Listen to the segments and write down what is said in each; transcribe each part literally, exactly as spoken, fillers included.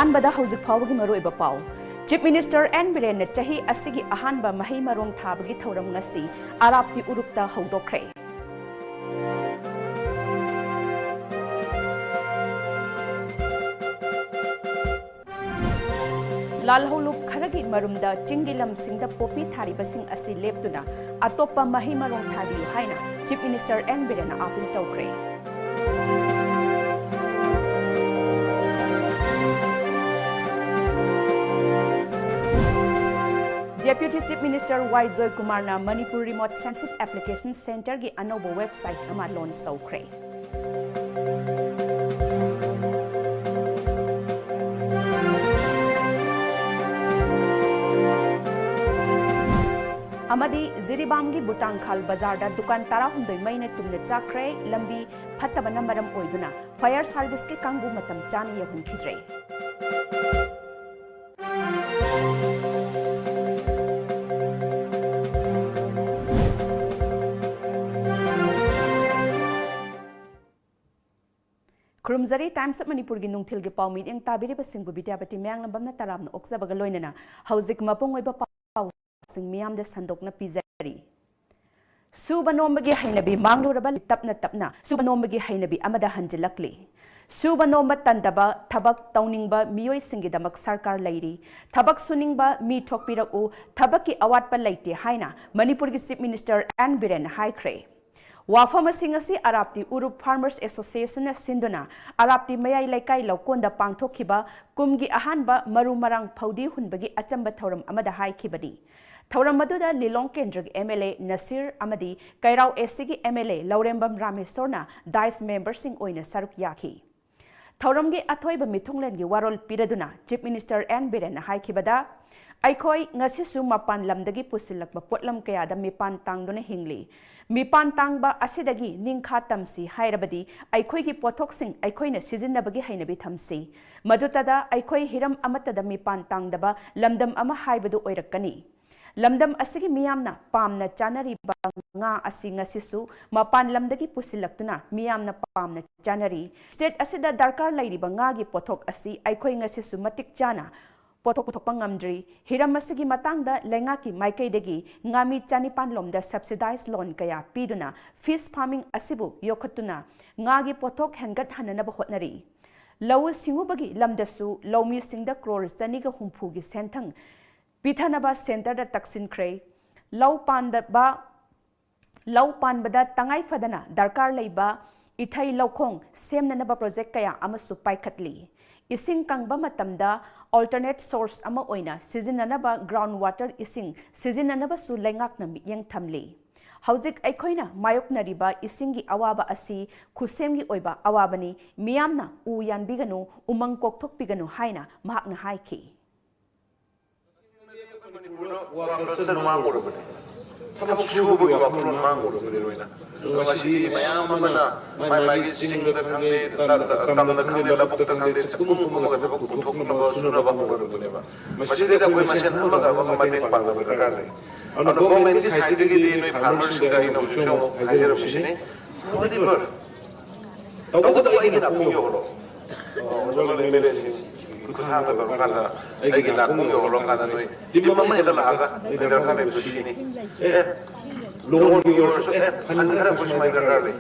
ꯑꯍꯥꯟꯕꯗ ꯍꯧꯖꯤꯛ ꯐꯥꯎꯕꯒꯤ ꯃꯔꯨꯑꯣꯏꯕ ꯄꯥꯎ꯫ ꯆꯤꯐ ꯃꯤꯅꯤꯁꯇꯔ ꯑꯦꯟ ꯕꯤꯔꯦꯟꯅ ꯆꯍꯤ ꯑꯁꯤꯒꯤ ꯑꯍꯥꯟꯕ ꯃꯍꯩ ꯃꯔꯣꯡ ꯊꯥꯕꯒꯤ ꯊꯧꯔꯝ ꯉꯁꯤ ꯑꯔꯥꯞꯇꯤ ꯎꯔꯨꯞꯇ ꯍꯧꯗꯣꯛꯈ꯭ꯔꯦ꯫ ꯂꯥꯜꯍꯧꯂꯨꯞ ꯈꯔꯒꯤ ꯃꯔꯨꯝꯗ ꯆꯤꯡꯒꯤ ꯂꯝꯁꯤꯡꯗ ꯄꯣꯄꯤ ꯊꯥꯔꯤꯕꯁꯤꯡ ꯑꯁꯤ ꯂꯦꯞꯇꯨꯅ ꯑꯇꯣꯞꯄ ꯃꯍꯩ ꯃꯔꯣꯡ ꯊꯥꯕꯤꯌꯨ ꯍꯥꯏꯅ ꯆꯤꯐ ꯃꯤꯅꯤꯁꯇꯔ ꯑꯦꯟ ꯕꯤꯔꯦꯟꯅ ꯑꯥꯄꯤꯜ ꯇꯧꯈ꯭ꯔꯦ꯫ ꯗꯦꯄ꯭ꯌꯨꯇꯤ ꯆꯤꯐ ꯃꯤꯅꯤꯁꯇꯔ ꯋꯥꯏ ꯖꯣꯏꯀꯨꯃꯥꯔꯅ ꯃꯅꯤꯄꯨꯔ ꯔꯤꯃꯣꯠ ꯁꯦꯟꯁꯤꯡ ꯑꯦꯄ꯭ꯂꯤꯀꯦꯁꯟ ꯁꯦꯟꯇꯔꯒꯤ ꯑꯅꯧꯕ ꯋꯦꯕꯁꯥꯏꯠ ꯑꯃ ꯂꯣꯟꯆ ꯇꯧꯈ꯭ꯔꯦ꯫ ꯑꯃꯗꯤ ꯖꯤꯔꯤꯕꯥꯝꯒꯤ ꯕꯨꯇꯥꯡꯈꯥꯜ ꯕꯖꯥꯔꯗ ꯗꯨꯀꯥꯟ ꯇꯔꯥꯍꯨꯝꯗꯣꯏ ꯃꯩꯅ ꯇꯨꯝꯅ ꯆꯥꯛꯈ꯭ꯔꯦ꯫ ꯂꯝꯕꯤ ꯐꯠꯇꯕꯅ ꯃꯔꯝ ꯑꯣꯏꯗꯨꯅ ꯐꯥꯌꯔ ꯁꯥꯔꯚꯤꯁꯀꯤ ꯀꯥꯡꯕꯨ ꯃꯇꯝ ꯆꯥꯅ ꯌꯧꯍꯟꯈꯤꯗ꯭ꯔꯦ꯫ ꯈꯨꯔꯨꯝꯖꯔꯤ꯫ Times of ꯃꯅꯤꯄꯨꯔꯒꯤ ꯅꯨꯡꯊꯤꯜꯒꯤ ꯄꯥꯎ ꯃꯤꯠꯌꯦꯡ ꯇꯥꯕꯤꯔꯤꯕꯁꯤꯡꯕꯨ ꯕꯤꯗ꯭ꯌꯥꯄꯇꯤ ꯃꯌꯥꯡꯂꯝꯕꯝꯅ ꯇꯔꯥꯝꯅ ꯑꯣꯛꯆꯕꯒ ꯂꯣꯏꯅꯅ ꯍꯧꯖꯤꯛ ꯃꯄꯨꯡ ꯑꯣꯏꯕ ꯄꯥꯎꯁꯤꯡ ꯃꯤꯌꯥꯝꯗ ꯁꯟꯗꯣꯛꯅ ꯄꯤꯖꯔꯤ꯫ ꯁꯨꯕ ꯅꯣꯝꯕꯒꯤ ꯍꯩꯅꯕꯤ ꯃꯥꯡꯂꯨꯔꯕ ꯇꯞꯅ ꯇꯞꯅ ꯁꯨꯕ ꯅꯣꯝꯕꯒꯤ ꯍꯩꯅꯕꯤ ꯑꯃꯗ ꯍꯟꯖꯤꯜꯂꯛꯂꯤ꯫ ꯁꯨꯕ ꯅꯣꯝꯕ ꯇꯟꯗꯕ, ꯊꯕꯛ ꯇꯧꯅꯤꯡꯕ ꯃꯤꯑꯣꯏꯁꯤꯡꯒꯤꯗꯃꯛ ꯁꯔꯀꯥꯔ ꯂꯩꯔꯤ꯫ ꯊꯕꯛ ꯁꯨꯅꯤꯡꯕ ꯃꯤ ꯊꯣꯛꯄꯤꯔꯛꯎ, ꯊꯕꯛꯀꯤ ꯑꯋꯥꯠꯄ ꯂꯩꯇꯦ ꯍꯥꯏꯅ ꯃꯅꯤꯄꯨꯔꯒꯤ ꯆꯤꯐ ꯃꯤꯅꯤꯁꯇꯔ ꯑꯦꯟ ꯕꯤꯔꯦꯟꯅ ꯍꯥꯏꯈ꯭ꯔꯦ꯫ ꯋꯥꯐꯝꯁꯤꯡ ꯑꯁꯤ ꯑꯔꯥꯞꯇꯤ ꯎꯔꯨꯞ ꯐꯥꯔꯃꯔꯁ ꯑꯦꯁꯣꯁꯤꯌꯦꯁꯟꯅ ꯁꯤꯟꯗꯨꯅ ꯑꯔꯥꯞꯇꯤ ꯃꯌꯥꯏ ꯂꯩꯀꯥꯏ ꯂꯧꯀꯣꯟꯗ ꯄꯥꯡꯊꯣꯛꯈꯤꯕ ꯀꯨꯝꯒꯤ ꯑꯍꯥꯟꯕ ꯃꯔꯨ ꯃꯔꯥꯡ ꯐꯧꯗꯤ ꯍꯨꯟꯕꯒꯤ ꯑꯆꯝꯕ ꯊꯧꯔꯝ ꯑꯃꯗ ꯍꯥꯏꯈꯤꯕꯅꯤ꯫ ꯊꯧꯔꯝ ꯑꯗꯨꯗ ꯂꯤꯂꯣꯡ ꯀꯦꯟꯗ꯭ꯔꯒꯤ ꯑꯦꯝ ꯑꯦꯜ ꯑꯦ ꯅꯁꯤꯔ ꯑꯃꯗꯤ ꯀꯩꯔꯥꯎ ꯑꯦꯁ ꯁꯤꯒꯤ M L A Laurembam ꯔꯥꯃꯦꯁꯣꯔꯅ dice ꯃꯦꯝꯕꯔꯁꯤꯡ ꯑꯣꯏꯅ ꯁꯔꯨꯛ ꯌꯥꯈꯤ꯫ ꯊꯧꯔꯝꯒꯤ ꯑꯊꯣꯏꯕ ꯃꯤꯊꯨꯡꯂꯦꯟꯒꯤ ꯋꯥꯔꯣꯜ ꯄꯤꯔꯗꯨꯅ ꯆꯤꯐ ꯃꯤꯅꯤꯁꯇꯔ ꯑꯦꯟ ꯕꯤꯔꯦꯟꯅ ꯍꯥꯏꯈꯤꯕꯗ, ꯑꯩꯈꯣꯏ ꯉꯁꯤꯁꯨ ꯃꯄꯥꯟ ꯂꯝꯗꯒꯤ ꯄꯨꯁꯤꯜꯂꯛꯄ ꯄꯣꯠꯂꯝ ꯀꯌꯥꯗ ꯃꯤꯄꯥꯟ ꯇꯥꯡꯗꯨꯅ ꯍꯤꯡꯂꯤ꯫ ꯃꯤꯄꯥꯟ ꯇꯥꯡꯕ ꯑꯁꯤꯗꯒꯤ ꯅꯤꯡꯈꯥ ꯇꯝꯁꯤ ꯍꯥꯏꯔꯕꯗꯤ ꯑꯩꯈꯣꯏꯒꯤ ꯄꯣꯠꯊꯣꯛꯁꯤꯡ ꯑꯩꯈꯣꯏꯅ ꯁꯤꯖꯤꯟꯅꯕꯒꯤ ꯍꯩꯅꯕꯤ ꯊꯝꯁꯤ꯫ ꯃꯗꯨꯇꯗ ꯑꯩꯈꯣꯏ ꯍꯤꯔꯝ ꯑꯃꯠꯇꯗ ꯃꯤꯄꯥꯟ ꯇꯥꯡꯗꯕ ꯂꯝꯗꯝ ꯑꯃ ꯍꯥꯏꯕꯗꯨ ꯑꯣꯏꯔꯛꯀꯅꯤ꯫ ꯂꯝꯗꯝ ꯑꯁꯤꯒꯤ ꯃꯤꯌꯥꯝꯅ ꯄꯥꯝꯅ ꯆꯥꯅꯔꯤꯕ ꯉꯥ ꯑꯁꯤ ꯉꯁꯤꯁꯨ ꯃꯄꯥꯟ ꯂꯝꯗꯒꯤ ꯄꯨꯁꯤꯜꯂꯛꯇꯨꯅ ꯃꯤꯌꯥꯝꯅ ꯄꯥꯝꯅ ꯆꯥꯅꯔꯤ꯫ ꯁ꯭ꯇꯦꯠ ꯑꯁꯤꯗ ꯗꯔꯀꯥꯔ ꯂꯩꯔꯤꯕ ꯉꯥꯒꯤ ꯄꯣꯠꯊꯣꯛ ꯑꯁꯤ ꯑꯩꯈꯣꯏ ꯉꯁꯤꯁꯨ ꯃꯇꯤꯛ ꯆꯥꯅ ꯄꯣꯠꯊꯣꯛ ꯄꯨꯊꯣꯛꯄ ꯉꯝꯗ꯭ꯔꯤ꯫ ꯍꯤꯔꯝ ꯑꯁꯤꯒꯤ ꯃꯇꯥꯡꯗ ꯂꯩꯉꯥꯛꯀꯤ ꯃꯥꯏꯀꯩꯗꯒꯤ ꯉꯥꯃꯤ ꯆꯅꯤꯄꯥꯟ ꯂꯣꯝꯗ subsidized loan ꯀꯌꯥ ꯄꯤꯗꯨꯅ fish farming ꯑꯁꯤꯕꯨ ꯌꯣꯛꯈꯠꯇꯨꯅ ꯉꯥꯒꯤ ꯄꯣꯠꯊꯣꯛ ꯍꯦꯟꯒꯠꯍꯟꯅꯅꯕ ꯍꯣꯠꯅꯔꯤ꯫ ꯂꯧꯎ ꯁꯤꯡꯎꯕꯒꯤ ꯂꯝꯗꯁꯨ ꯂꯧꯃꯤꯁꯤꯡꯗ ꯀ꯭ꯔꯣꯔ ꯆꯅꯤꯒ ꯍꯨꯝꯐꯨꯒꯤ ꯁꯦꯟꯊꯪ ꯄꯤꯊꯅꯕ ꯁꯦꯟꯇꯔꯗ ꯇꯛꯁꯤꯟꯈ꯭ꯔꯦ꯫ ꯂꯧ ꯄꯥꯟꯗꯕ, ꯂꯧ ꯄꯥꯟꯕꯗ ꯇꯉꯥꯏ ꯐꯗꯅ ꯗꯔꯀꯥꯔ ꯂꯩꯕ ꯏꯊꯩ ꯂꯧꯈꯣꯡ ꯁꯦꯝꯅꯅꯕ ꯄ꯭ꯔꯣꯖꯦꯛ ꯀꯌꯥ ꯑꯃꯁꯨ ꯄꯥꯏꯈꯠꯂꯤ꯫ ꯏꯁꯤꯡ ꯀꯪꯕ ꯃꯇꯝꯗ alternate source ꯑꯃ ꯑꯣꯏꯅ ꯁꯤꯖꯤꯟꯅꯅꯕ ground water ꯏꯁꯤꯡ ꯁꯤꯖꯤꯟꯅꯅꯕꯁꯨ ꯂꯩꯉꯥꯛꯅ ꯃꯤꯠꯌꯦꯡ ꯊꯝꯂꯤ꯫ ꯍꯧꯖꯤꯛ ꯑꯩꯈꯣꯏꯅ ꯃꯥꯌꯣꯛꯅꯔꯤꯕ ꯏꯁꯤꯡꯒꯤ ꯑꯋꯥꯕ ꯑꯁꯤ ꯈꯨꯠꯁꯦꯝꯒꯤ ꯑꯣꯏꯕ ꯑꯋꯥꯕꯅꯤ, ꯃꯤꯌꯥꯝꯅ ꯎ ꯌꯥꯟꯕꯤꯒꯅꯨ, ꯎꯃꯪ ꯀꯣꯛꯊꯣꯛꯄꯤꯒꯅꯨ ꯍꯥꯏꯅ ꯃꯍꯥꯛꯅ ꯍꯥꯏꯈꯤ꯫ ꯋꯥꯈꯜꯁꯦ ꯃꯥꯡꯉꯨꯔꯕꯅꯦ꯫ ꯊꯕꯛ ꯁꯨꯕꯒꯤ ꯋꯥꯈꯜꯂꯣꯟ ꯃꯥꯡꯉꯨꯔꯕꯅꯦ ꯂꯣꯏꯅ꯫ ꯑꯗꯣ ꯉꯁꯤꯗꯤ ꯃꯌꯥꯝ ꯑꯃꯅ ꯃꯥꯏ ꯃꯥꯏꯒꯤ ꯆꯤꯡꯗ ꯈꯪꯗꯦ, ꯇꯝꯗ ꯈꯪꯗꯦ, ꯂꯧꯕꯨꯛꯇ ꯈꯪꯗꯦ, ꯆꯠꯈꯨꯝ ꯈꯨꯝꯃꯒ ꯊꯕꯛ ꯄꯨꯊꯣꯛꯅꯕ, ꯁꯨꯅꯕ ꯍꯣꯠꯅꯔꯕꯅꯦꯕ꯫ ꯃꯁꯤꯗ ꯑꯩꯈꯣꯏ ꯃꯁꯦꯟ ꯑꯃꯒ ꯑꯃꯒ ꯃꯇꯦꯡ ꯄꯥꯡꯅꯕ ꯗꯔꯀꯥꯔ ꯂꯩ꯫ ꯑꯗꯣ ꯒꯣꯔꯃꯦꯟꯒꯤ ꯁꯥꯏꯠꯇꯒꯤꯗꯤ ꯅꯣꯏ ꯐꯥꯔꯃꯔꯁꯤꯡꯗ ꯑꯩꯅ ꯍꯧꯖꯤꯛꯁꯨ ꯑꯃꯨꯛ ꯍꯥꯏꯖꯔꯝꯃꯤꯁꯤꯅꯤ, ꯇꯧꯕꯇꯕꯨ ꯑꯩꯒꯤ ꯅꯥꯀꯣꯡ ꯌꯧꯍꯜꯂꯣ꯫ ꯑꯣꯅꯔꯦꯕꯜ ꯑꯦꯝ ꯑꯦꯜ ꯑꯦꯁꯤꯡ ꯈꯨꯠꯊꯥꯡꯗ ꯇꯧꯔꯀꯥꯟꯗ ꯑꯩꯒꯤ ꯅꯥꯀꯣꯡ ꯌꯧꯍꯜꯂꯀꯥꯟꯗ ꯅꯣꯏ ꯇꯤꯝ ꯑꯃ ꯍꯦꯛꯇ ꯂꯥꯛꯑꯒ ꯑꯩ ꯗꯔꯀꯥꯔ ꯂꯩꯕꯗꯣ ꯁꯤꯅꯤ꯫ ꯑꯦ, ꯂꯣꯟꯒꯤ ꯑꯣꯏꯔꯁꯨ, ꯑꯦ, ꯐꯟ ꯈꯔ ꯑꯩꯈꯣꯏ ꯁꯨꯃꯥꯏꯅ ꯗꯔꯀꯥꯔ ꯂꯩ꯫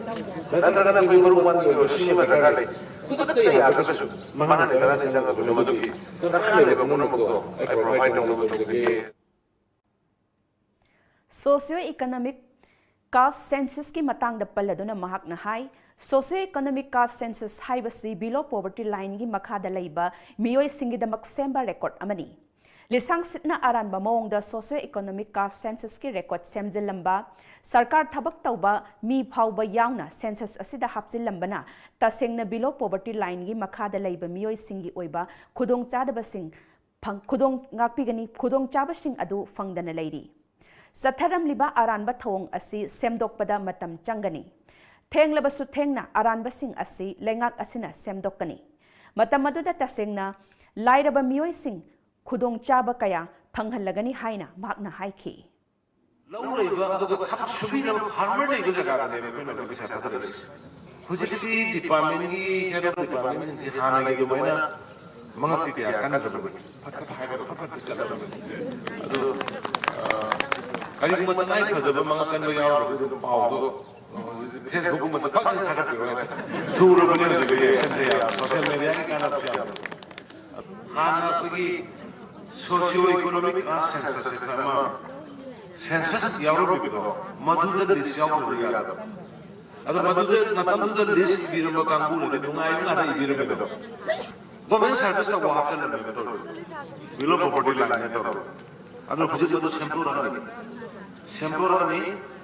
ꯅꯠꯇ꯭ꯔꯒꯅ ꯑꯩꯈꯣꯏ ꯃꯔꯨꯞ ꯃꯄꯥꯡꯒꯤ ꯑꯣꯏꯔꯁꯨ ꯁꯤꯃ ꯗꯔꯀꯥꯔ ꯂꯩ꯫ ꯈꯨꯗꯛꯇ ꯌꯥꯗ꯭ꯔꯒꯁꯨ ꯃꯉꯥꯅꯤ ꯇꯔꯥꯅꯤ ꯆꯪꯉꯒꯁꯨ ꯃꯗꯨꯒꯤ ꯗꯔꯀꯥꯔ ꯂꯩꯕ ꯄꯨꯝꯅꯃꯛꯇꯣ ꯑꯩ ꯄ꯭ꯔꯣꯚꯥꯏꯗ ꯇꯧꯅꯕ ꯇꯧꯖꯒꯦ꯫ Socio economic caste census ꯀꯤ ꯃꯇꯥꯡꯗ ꯄꯜꯂꯗꯨꯅ ꯃꯍꯥꯛꯅ ꯍꯥꯏ, socio economic caste census ꯍꯥꯏꯕꯁꯤ below poverty line ꯒꯤ ꯃꯈꯥꯗ ꯂꯩꯕ ꯃꯤꯑꯣꯏꯁꯤꯡꯒꯤꯗꯃꯛ ꯁꯦꯝꯕ ꯔꯦꯀꯣꯔꯗ ꯑꯃꯅꯤ꯫ ꯂꯤꯁꯥꯡ ꯁꯤꯠꯅ ꯑꯔꯥꯟꯕ ꯃꯑꯣꯡꯗ socio economic caste census ꯀꯤ ꯔꯦꯀꯣꯔꯗ ꯁꯦꯝꯖꯤꯜꯂꯝꯕ, ꯁꯔꯀꯥꯔ ꯊꯕꯛ ꯇꯧꯕ ꯃꯤ ꯐꯥꯎꯕ ꯌꯥꯎꯅ ꯁꯦꯟꯁꯁ ꯑꯁꯤꯗ ꯍꯥꯞꯆꯤꯜꯂꯝꯕꯅ ꯇꯁꯦꯡꯅ below poverty line ꯒꯤ ꯃꯈꯥꯗ ꯂꯩꯕ ꯃꯤꯑꯣꯏꯁꯤꯡꯒꯤ ꯑꯣꯏꯕ ꯈꯨꯗꯣꯡꯆꯥꯗꯕꯁꯤꯡ ꯐꯪ-, ꯈꯨꯗꯣꯡ ꯉꯥꯛꯄꯤꯒꯅꯤ, ꯈꯨꯗꯣꯡꯆꯥꯕꯁꯤꯡ ꯑꯗꯨ ꯐꯪꯗꯅ ꯂꯩꯔꯤ꯫ ꯆꯠꯊꯔꯝꯂꯤꯕ ꯑꯔꯥꯟꯕ ꯊꯧꯑꯣꯡ ꯑꯁꯤ ꯁꯦꯝꯗꯣꯛꯄꯗ ꯃꯇꯝ ꯆꯪꯒꯅꯤ꯫ ꯊꯦꯡꯂꯕꯁꯨ ꯊꯦꯡꯅ ꯑꯔꯥꯟꯕꯁꯤꯡ ꯑꯁꯤ ꯂꯩꯉꯥꯛ ꯑꯁꯤꯅ ꯁꯦꯝꯗꯣꯛꯀꯅꯤ꯫ ꯃꯇꯝ ꯑꯗꯨꯗ ꯇꯁꯦꯡꯅ ꯂꯥꯏꯔꯕ ꯃꯤꯑꯣꯏꯁꯤꯡ ꯈꯨꯗꯣꯡꯆꯥꯕ ꯀꯌꯥ ꯐꯪꯍꯜꯂꯒꯅꯤ ꯍꯥꯏꯅ ꯃꯍꯥꯛꯅ ꯍꯥꯏꯈꯤ꯫ ꯂꯧ ꯂꯩꯕ ꯑꯗꯨꯒ ꯊꯕꯛ ꯁꯨꯕꯤꯅꯕ farmer ꯂꯩꯕ ꯖꯒꯥꯗꯅꯦꯕ ꯑꯩꯈꯣꯏꯅ ꯍꯧꯖꯤꯛ ꯄꯩꯁꯥ ꯊꯥꯗꯔꯛꯏꯁꯦ꯫ ꯍꯧꯖꯤꯛꯇꯤ department ꯀꯤ head of department ꯁꯤꯡꯁꯦ ꯍꯥꯟꯅꯒꯤ ꯑꯗꯨꯃꯥꯏꯅ ꯃꯉꯛꯇꯤ ꯀꯌꯥ ꯀꯟꯗ꯭ꯔꯕꯅꯤ꯫ ꯐꯠ ꯐꯠ ꯍꯥꯏꯔꯒ ꯐꯠ ꯐꯠ ꯆꯠꯂꯕꯅꯤ꯫ ꯑꯗꯨ ꯀꯔꯤꯒꯨꯝꯕ ꯇꯉꯥꯏ ꯐꯗꯕ ꯃꯉꯛ ꯀꯟꯕ ꯌꯥꯎꯔꯒꯗꯤ ꯑꯗꯨꯝ ꯄꯥꯎꯗꯣ Facebook ꯀꯨꯝꯕꯗ ꯐꯖꯅ ꯊꯥꯒꯠꯄꯤꯔꯣ ꯍꯥꯏꯇꯥꯔꯦ꯫ ꯊꯨꯔꯕꯅꯤ ꯍꯧꯖꯤꯛꯇꯤ action ꯁꯦ ꯌꯥꯝ, social media ꯒꯤ ꯀꯥꯟꯅꯕꯁꯨ ꯌꯥꯝ꯫ ꯍꯥꯟꯅ ꯑꯩꯈꯣꯏꯒꯤ socio economic census ꯍꯥꯏꯅ ꯑꯃ census ꯌꯥꯎꯔꯝꯃꯤꯕꯗꯣ, ꯃꯗꯨꯗ list ꯌꯥꯎꯗ꯭ꯔꯗꯤ ꯌꯥꯗꯕ꯫ ꯑꯗꯣ ꯃꯗꯨꯗ ꯃꯇꯝꯗꯨꯗ list ꯏꯕꯤꯔꯝꯕ ꯀꯥꯡꯕꯨꯅꯗꯤ ꯅꯨꯡꯉꯥꯏꯕ ꯉꯥꯛꯇ ꯏꯕꯤꯔꯝꯃꯦꯗꯣ꯫ Government service ꯇꯧꯕ ꯍꯥꯞꯆꯜꯂꯝꯃꯦꯕ ꯇꯧꯔꯤꯗꯣ꯫ Below poverty line ꯅꯦ ꯇꯧꯔꯒ꯫ ꯑꯗꯨꯅ ꯍꯧꯖꯤꯛ ꯃꯗꯨ ꯁꯦꯝꯗꯣꯔꯛꯑꯅꯤ꯫ ꯁꯦꯝꯗꯣꯔꯛꯑꯅꯤ꯫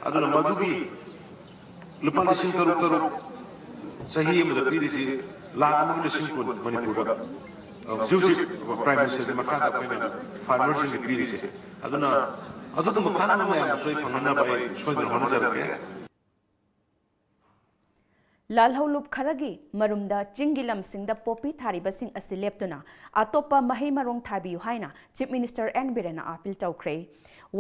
ꯑꯗꯨꯅ ꯃꯗꯨꯒꯤ ꯂꯨꯄꯥ ꯂꯤꯁꯤꯡ ꯇꯔꯨꯛ ꯇꯔꯨꯛ ꯆꯍꯤ ꯑꯃꯗ ꯄꯤꯔꯤꯁꯤ ꯂꯥꯈ ꯑꯃꯒ ꯂꯤꯁꯤꯡ ꯀꯨꯟ ꯃꯅꯤꯄꯨꯔꯗ꯫ ꯍꯧꯖꯤꯛ ꯍꯧꯖꯤꯛ Prime Minister ꯒꯤ ꯃꯈꯥꯗ ꯑꯩꯈꯣꯏꯅ farmer ꯁꯤꯡꯒꯤ ꯄꯤꯔꯤꯁꯦ꯫ ꯑꯗꯨꯅ ꯑꯗꯨꯒꯨꯝꯕ ꯀꯥꯟꯅꯕ ꯃꯌꯥꯝꯗꯨꯁꯨ ꯑꯩ ꯐꯪꯍꯟꯅꯕ ꯑꯩ ꯁꯣꯏꯗꯅ ꯍꯣꯠꯅꯖꯔꯛꯀꯦ꯫ ꯂꯥꯜꯍꯧꯂꯨꯞ ꯈꯔꯒꯤ ꯃꯔꯨꯝꯗ ꯆꯤꯡꯒꯤ ꯂꯝꯁꯤꯡꯗ ꯄꯣꯄꯤ ꯊꯥꯔꯤꯕꯁꯤꯡ ꯑꯁꯤ ꯂꯦꯞꯇꯨꯅ ꯑꯇꯣꯞꯄ ꯃꯍꯩ ꯃꯔꯣꯡ ꯊꯥꯕꯤꯌꯨ ꯍꯥꯏꯅ Chief Minister ꯑꯦꯟ ꯕꯤꯔꯦꯟꯅ appeal ꯇꯧꯈ꯭ꯔꯦ꯫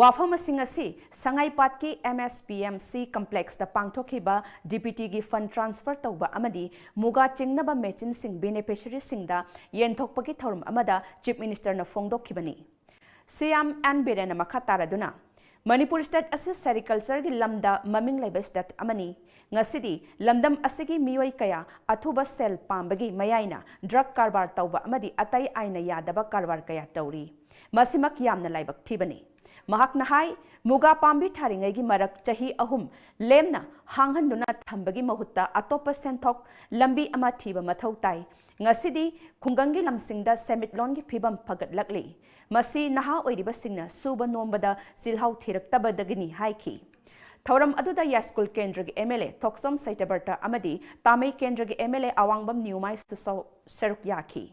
ꯋꯥꯐꯝ ꯑꯁꯤꯡ ꯑꯁꯤ ꯁꯉꯥꯏꯄꯥꯠꯀꯤ M S P M C complex ꯇ ꯄꯥꯡꯊꯣꯛꯈꯤꯕ D B T ꯒꯤ fund transfer ꯇꯧꯕ ꯑꯃꯗꯤ ꯃꯨꯒꯥ ꯆꯤꯡꯅꯕ machine ꯁꯤꯡ beneficiary ꯁꯤꯡꯗ ꯌꯦꯟꯊꯣꯛꯄꯒꯤ ꯊꯧꯔꯝ ꯑꯃꯗ Chief Minister ꯅ ꯐꯣꯡꯗꯣꯛꯈꯤꯕꯅꯤ꯫ C M ꯑꯦꯟ ꯕꯤꯔꯦꯟꯅ ꯃꯈꯥ ꯇꯥꯔꯗꯨꯅ, ꯃꯅꯤꯄꯨꯔ state ꯑꯁꯤ sericulture ꯒꯤ ꯂꯝꯗ ꯃꯃꯤꯡ ꯂꯩꯕ state ꯑꯃꯅꯤ꯫ ꯉꯁꯤꯗꯤ ꯂꯝꯗꯝ ꯑꯁꯤꯒꯤ ꯃꯤꯑꯣꯏ ꯀꯌꯥ ꯑꯊꯨꯕ ꯁꯦꯜ ꯄꯥꯝꯕꯒꯤ ꯃꯌꯥꯏꯅ drug ꯀꯔꯕꯥꯔ ꯇꯧꯕ ꯑꯃꯗꯤ ꯑꯇꯩ ꯑꯥꯏꯟꯅ ꯌꯥꯗꯕ ꯀꯔꯕꯥꯔ ꯀꯌꯥ ꯇꯧꯔꯤ꯫ ꯃꯁꯤꯃꯛ ꯌꯥꯝꯅ ꯂꯥꯏꯕꯛ ꯊꯤꯕꯅꯤ꯫ ꯃꯍꯥꯛꯅ ꯍꯥꯏ, ꯃꯨꯒꯥ ꯄꯥꯝꯕꯤ ꯊꯥꯔꯤꯉꯩꯒꯤ ꯃꯔꯛ ꯆꯍꯤ ꯑꯍꯨꯝ ꯂꯦꯝꯅ ꯍꯥꯡꯍꯟꯗꯨꯅ ꯊꯝꯕꯒꯤ ꯃꯍꯨꯠꯇ ꯑꯇꯣꯞꯄ ꯁꯦꯟꯊꯣꯛ ꯂꯝꯕꯤ ꯑꯃ ꯊꯤꯕ ꯃꯊꯧ ꯇꯥꯏ꯫ ꯉꯁꯤꯗꯤ ꯈꯨꯡꯒꯪꯒꯤ ꯂꯝꯁꯤꯡꯗ ꯁꯦꯟꯃꯤꯠꯂꯣꯟꯒꯤ ꯐꯤꯕꯝ ꯐꯒꯠꯂꯛꯂꯤ꯫ ꯃꯁꯤ ꯅꯍꯥ ꯑꯣꯏꯔꯤꯕꯁꯤꯡꯅ ꯁꯨꯕ ꯅꯣꯝꯕꯗ ꯆꯤꯜꯍꯥꯎ ꯊꯤꯔꯛꯇꯕꯗꯒꯤꯅꯤ ꯍꯥꯏꯈꯤ꯫ ꯊꯧꯔꯝ ꯑꯗꯨꯗ ꯌꯥꯏꯁ꯭ꯀꯨꯜ ꯀꯦꯟꯗ꯭ꯔꯒꯤ M L A ꯊꯣꯛꯆꯣꯝ ꯁꯩꯇꯕꯔꯇ ꯑꯃꯗꯤ ꯇꯥꯃꯩ ꯀꯦꯟꯗ꯭ꯔꯒꯤ M L A ꯑꯋꯥꯡꯕꯝ ꯅꯤꯌꯨꯃꯥꯏ ꯁꯨꯁꯧ ꯁꯔꯨꯛ ꯌꯥꯈꯤ꯫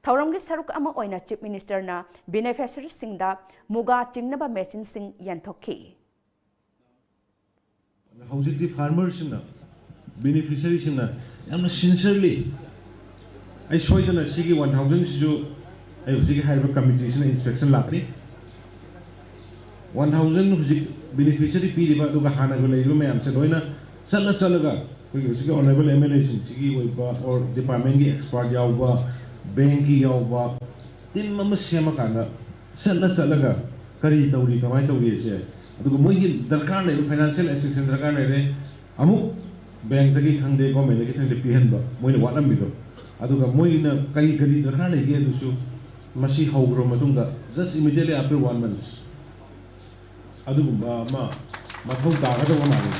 ꯊꯧꯔꯝꯒꯤ ꯁꯔꯨꯛ ꯑꯃ ꯑꯣꯏꯅ Chief Minister ꯅ beneficiary ꯁꯤꯡꯗ ꯃꯨꯒꯥ ꯆꯤꯡꯅꯕ machine ꯁꯤꯡ ꯌꯦꯟꯊꯣꯛꯈꯤ꯫ ꯍꯧꯖꯤꯛꯇꯤ farmer ꯁꯤꯡꯅ, beneficiary ꯁꯤꯡꯅ ꯌꯥꯝꯅ sincerely, ꯑꯩ ꯁꯣꯏꯗꯅ ꯁꯤꯒꯤ one thousand ꯁꯤꯁꯨ ꯑꯩ ꯍꯧꯖꯤꯛꯀꯤ ꯍꯥꯏꯔꯤꯕ committee ꯁꯤꯅ inspection ꯂꯥꯛꯀꯅꯤ꯫ ꯋꯥꯟ ꯊꯥꯎꯖꯟ ꯍꯧꯖꯤꯛ ꯕꯦꯅꯤꯐꯤꯁꯔꯤ ꯄꯤꯔꯤꯕ, ꯑꯗꯨꯒ ꯍꯥꯟꯅꯒ ꯂꯩꯔꯤꯕ ꯃꯌꯥꯝꯁꯦ ꯂꯣꯏꯅ ꯆꯠꯂ ꯆꯠꯂꯒ ꯑꯩꯈꯣꯏꯒꯤ ꯍꯧꯖꯤꯛꯀꯤ ꯑꯣꯅꯔꯦꯕꯜ ꯑꯦꯝ ꯑꯦꯜ ꯑꯦꯁꯤꯡꯁꯤꯒꯤ ꯑꯣꯏꯕ ꯑꯣꯔ ꯗꯤꯄꯥꯔꯠꯃꯦꯟꯒꯤ ꯑꯦꯛꯁꯄꯥꯔꯠ ꯌꯥꯎꯕ, ꯕꯦꯡꯀꯤ ꯌꯥꯎꯕ ꯇꯤꯝ ꯑꯃ ꯁꯦꯝꯃꯀꯥꯟꯗ ꯆꯠꯂ ꯆꯠꯂꯒ ꯀꯔꯤ ꯇꯧꯔꯤ, ꯀꯃꯥꯏꯅ ꯇꯧꯔꯤꯁꯦ, ꯑꯗꯨꯒ ꯃꯣꯏꯒꯤ ꯗꯔꯀꯥꯔ ꯂꯩꯕ ꯐꯥꯏꯅꯥꯟꯁꯤꯌꯦꯜ ꯑꯦꯁꯤꯁꯇꯦꯟꯁ ꯗꯔꯀꯥꯔ ꯂꯩꯔꯦ, ꯑꯃꯨꯛ ꯕꯦꯡꯛꯇꯒꯤ ꯈꯪꯗꯦ, ꯒꯣꯔꯃꯦꯟꯗꯒꯤ ꯈꯪꯗꯦ, ꯄꯤꯍꯟꯕ ꯃꯣꯏꯅ ꯋꯥꯠꯂꯝꯃꯤꯗꯣ, ꯑꯗꯨꯒ ꯃꯣꯏꯅ ꯀꯔꯤ ꯀꯔꯤ ꯗꯔꯀꯥꯔ ꯂꯩꯒꯦ ꯑꯗꯨꯁꯨ ꯃꯁꯤ ꯍꯧꯈ꯭ꯔꯕ ꯃꯇꯨꯡꯗ just immediately after one months ꯑꯗꯨꯒꯨꯝꯕ ꯑꯃ ꯃꯊꯧ ꯇꯥꯒꯗꯧꯕ ꯃꯥꯜꯂꯤ꯫